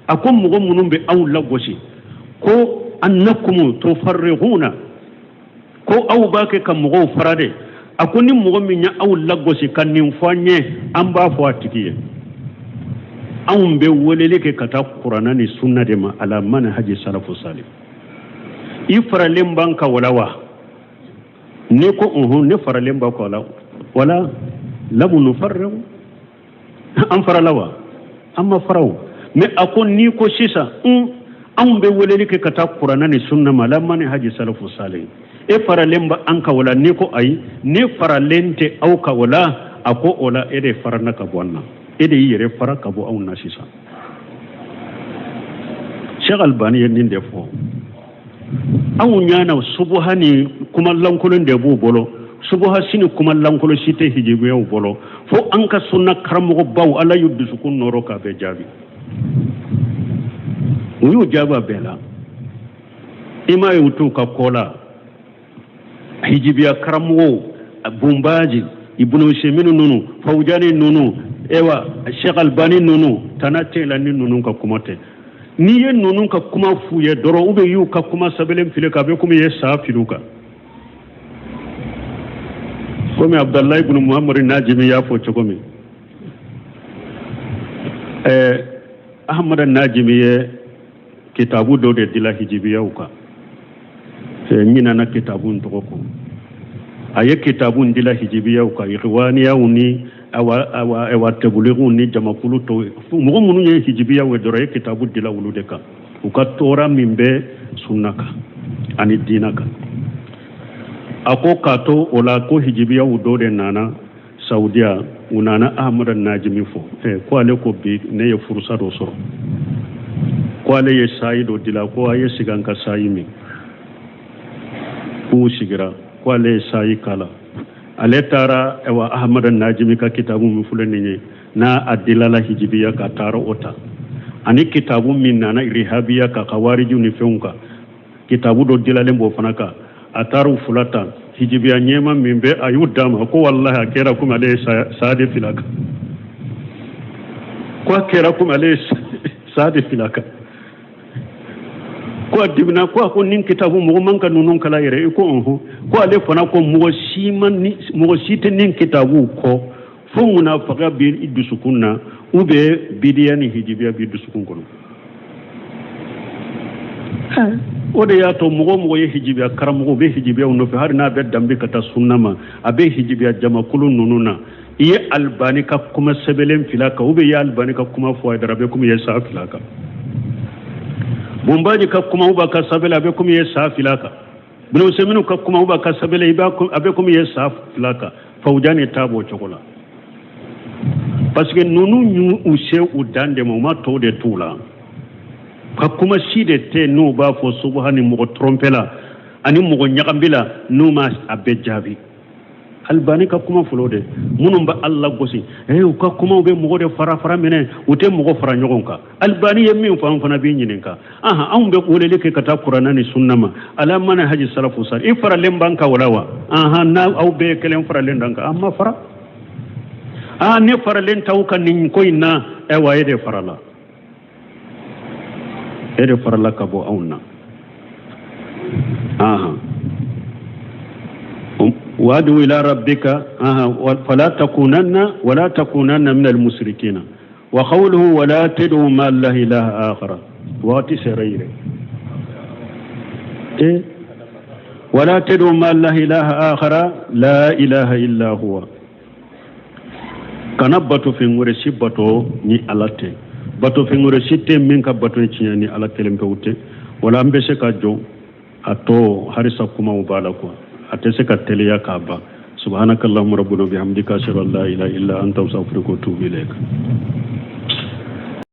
B: a ko mɔgɔ minnu bɛ aw lagosi ko annakum tufarriquna, ko aw b'a kɛ ka mɔgɔw fara de. A ko ni mɔgɔ min ye aw lagosi ka nin fɔ an ye, an b'a fɔ a tigi ye, anw bɛ weleli kɛ ka taa kuranna ni sunna de ma, ala manhaji salafu salih. I faralen b'an kan wala wa? N'i ko unhun, ne faralen b'aw kan wala wala lam nufarriqu, an farala wa? An ma fara o. Mɛ a ko n'i ko sisan un, anw bɛ weleli kɛ ka taa kuranna ni sunna ma, ala manhaji salafu salih, e faralen bɛ an kan wala? N'i ko ayi, ne faralen tɛ aw kan wala, a ko o la e de farana ka bɔ an na, e de y'i yɛrɛ fara ka bɔ anw na sisan. Cheikh Albani ye nin de fɔ. Anw ɲana subuha ni kuma lankolon de b'u bolo, subuha si ni kuma lankolon si tɛ hijibiyaw bolo, fo an ka sunna karamɔgɔbaw, Ala y'u dusukun nɔrɔ k'a bɛɛ jaabi. U y'u jaabi a bɛɛ la. I m'a ye u t'u ka kɔ la. Hijibiya karamɔgɔw, Bunbaji, Ibunu Useminu ninnu, Fawujani ninnu, ewa Sheikh Albani ninnu, tana tɛ la ni ninnu ka kuma tɛ. N'i ye ninnu ka kuma f'u ye dɔrɔn, ou bien y'u ka kuma sɛbɛnlen fili kan, a bɛ komi i ye sa fili u kan. Komi Abudalayi ibunu Muhamadu Najimi y'a fɔ cogo min, Ahamada Najimi ye kitabu dɔ de dila hijibiyaw kan. N ɲinana kitabu in tɔgɔ kɔ. A ye kitabu in dila hijibiyaw kan, ikhwaniyaw ni awa tebuligiw ni jamakulu tɔw, mɔgɔ minnu ye hijibiyaw ye dɔrɔn, a ye kitabu dila olu de kan, u ka tɔɔrɔ min bɛ sunna kan ani diina kan. A ko k'a to o la, ko hijibiyaw dɔ de nana Saudiya, u nana Ahmada Najimi fɔ, ko ale ko bi ne ye furusa dɔ sɔrɔ, ko ale ye sayi dɔ dila, ko a ye sigi an ka sayi min. K'u sigira, ko ale ye sayi kala. Ale taara awa Ahmada Najimi ka kitabu min filɛ nin ye, n'a a dilala hijibiya ka taara o ta, ani kitabu min nana irihabiya ka kawariju ni fɛnw kan, kitabu dɔ dilalen b'o fana kan, a taara u fila ta. Hijibiya ɲɛma min bɛ, a y'u d'a ma, ko walahi a kɛra komi ale ye sa de fili a kan, ko a kɛra komi ale ye sa de fili a kan, ko a dimina, ko a ko nin kitabu mɔgɔ man ka ninnu kalan yɛrɛ. I ko ɔhɔn, ko ale fana ko mɔgɔ si ma ni mɔgɔ si tɛ nin kitabu kɔ fo munafaga b'i dusukun na, ou bien bidiya ni hijibiya b'i dusukun kɔnɔ. O de y'a to mɔgɔ o mɔgɔ ye hijibiya karamɔgɔ bɛ hijibiyaw nɔfɛ, hali n'a bɛ danbe ka taa sunna ma, a bɛ hijibiya jamakulu ninnu na, i ye Albani ka kuma sɛbɛnlen fili a kan, ou bien i ye Albani ka kuma fɔ a ye dɔrɔn, a bɛ komi i ye sa fili a kan. Bunbaji ka kuma ou b'a ka sɛbɛnlen, a bɛ komi i ye sa fili a kan. Ibn Usaymin ka kuma ou b'a ka sɛbɛnlen, a bɛ komi i ye sa fili a kan. Fawujani ta b'o cogo la, parce que ninnu y'u se u dan de ma, u ma tɔw de t'u la. Ka kuma si de tɛ n'u b'a fɔ subuha ni mɔgɔ tromper la ani mɔgɔ ɲagambi la, n'u ma a bɛɛ jaabi. Albani ka kuma fɔlɔ de, minnu bɛ Ala gosi, u ka kumaw bɛ mɔgɔ de fara fara minɛ, u tɛ mɔgɔ fara ɲɔgɔn kan. Albani ye min fɔ, an fana b'i ɲininka. Ahan, anw bɛ weleli kɛ ka taa kuranɛ ni sunna ma, ala manhaji salafu sali, i faralen b'an kan wala wa? Ahan, n'a aw bɛɛ ye kelen faralen d'an kan, an ma fara. Aa, ne faralen t'aw kan nin ko in na, ayiwa e de farala, e de farala ka bɔ anw na. Ahan, wadu ila rabbika, ahan, fala takunanna wala takunanna min almusrikina. Wa qawluhu wala tad'u ma allahi ilaha akhara, waati sera yɛrɛ e wala tad'u ma allahi ilaha akhara la ilaha illa huwa, kana bato fɛn wɛrɛ si bato ni Ala tɛ. Bato fɛn wɛrɛ si tɛ min ka bato ye tiɲɛ ni Ala kelen pewu tɛ. Wala an bɛ se ka jɔ a tɔ harisa kumaw b'a la quoi, a tɛ se ka teliya k'a ban. Subhanaka allahumma rabbana bihamdika, ashhadu an la ilaha illa anta, astaghfiruka wa atubu ilayk.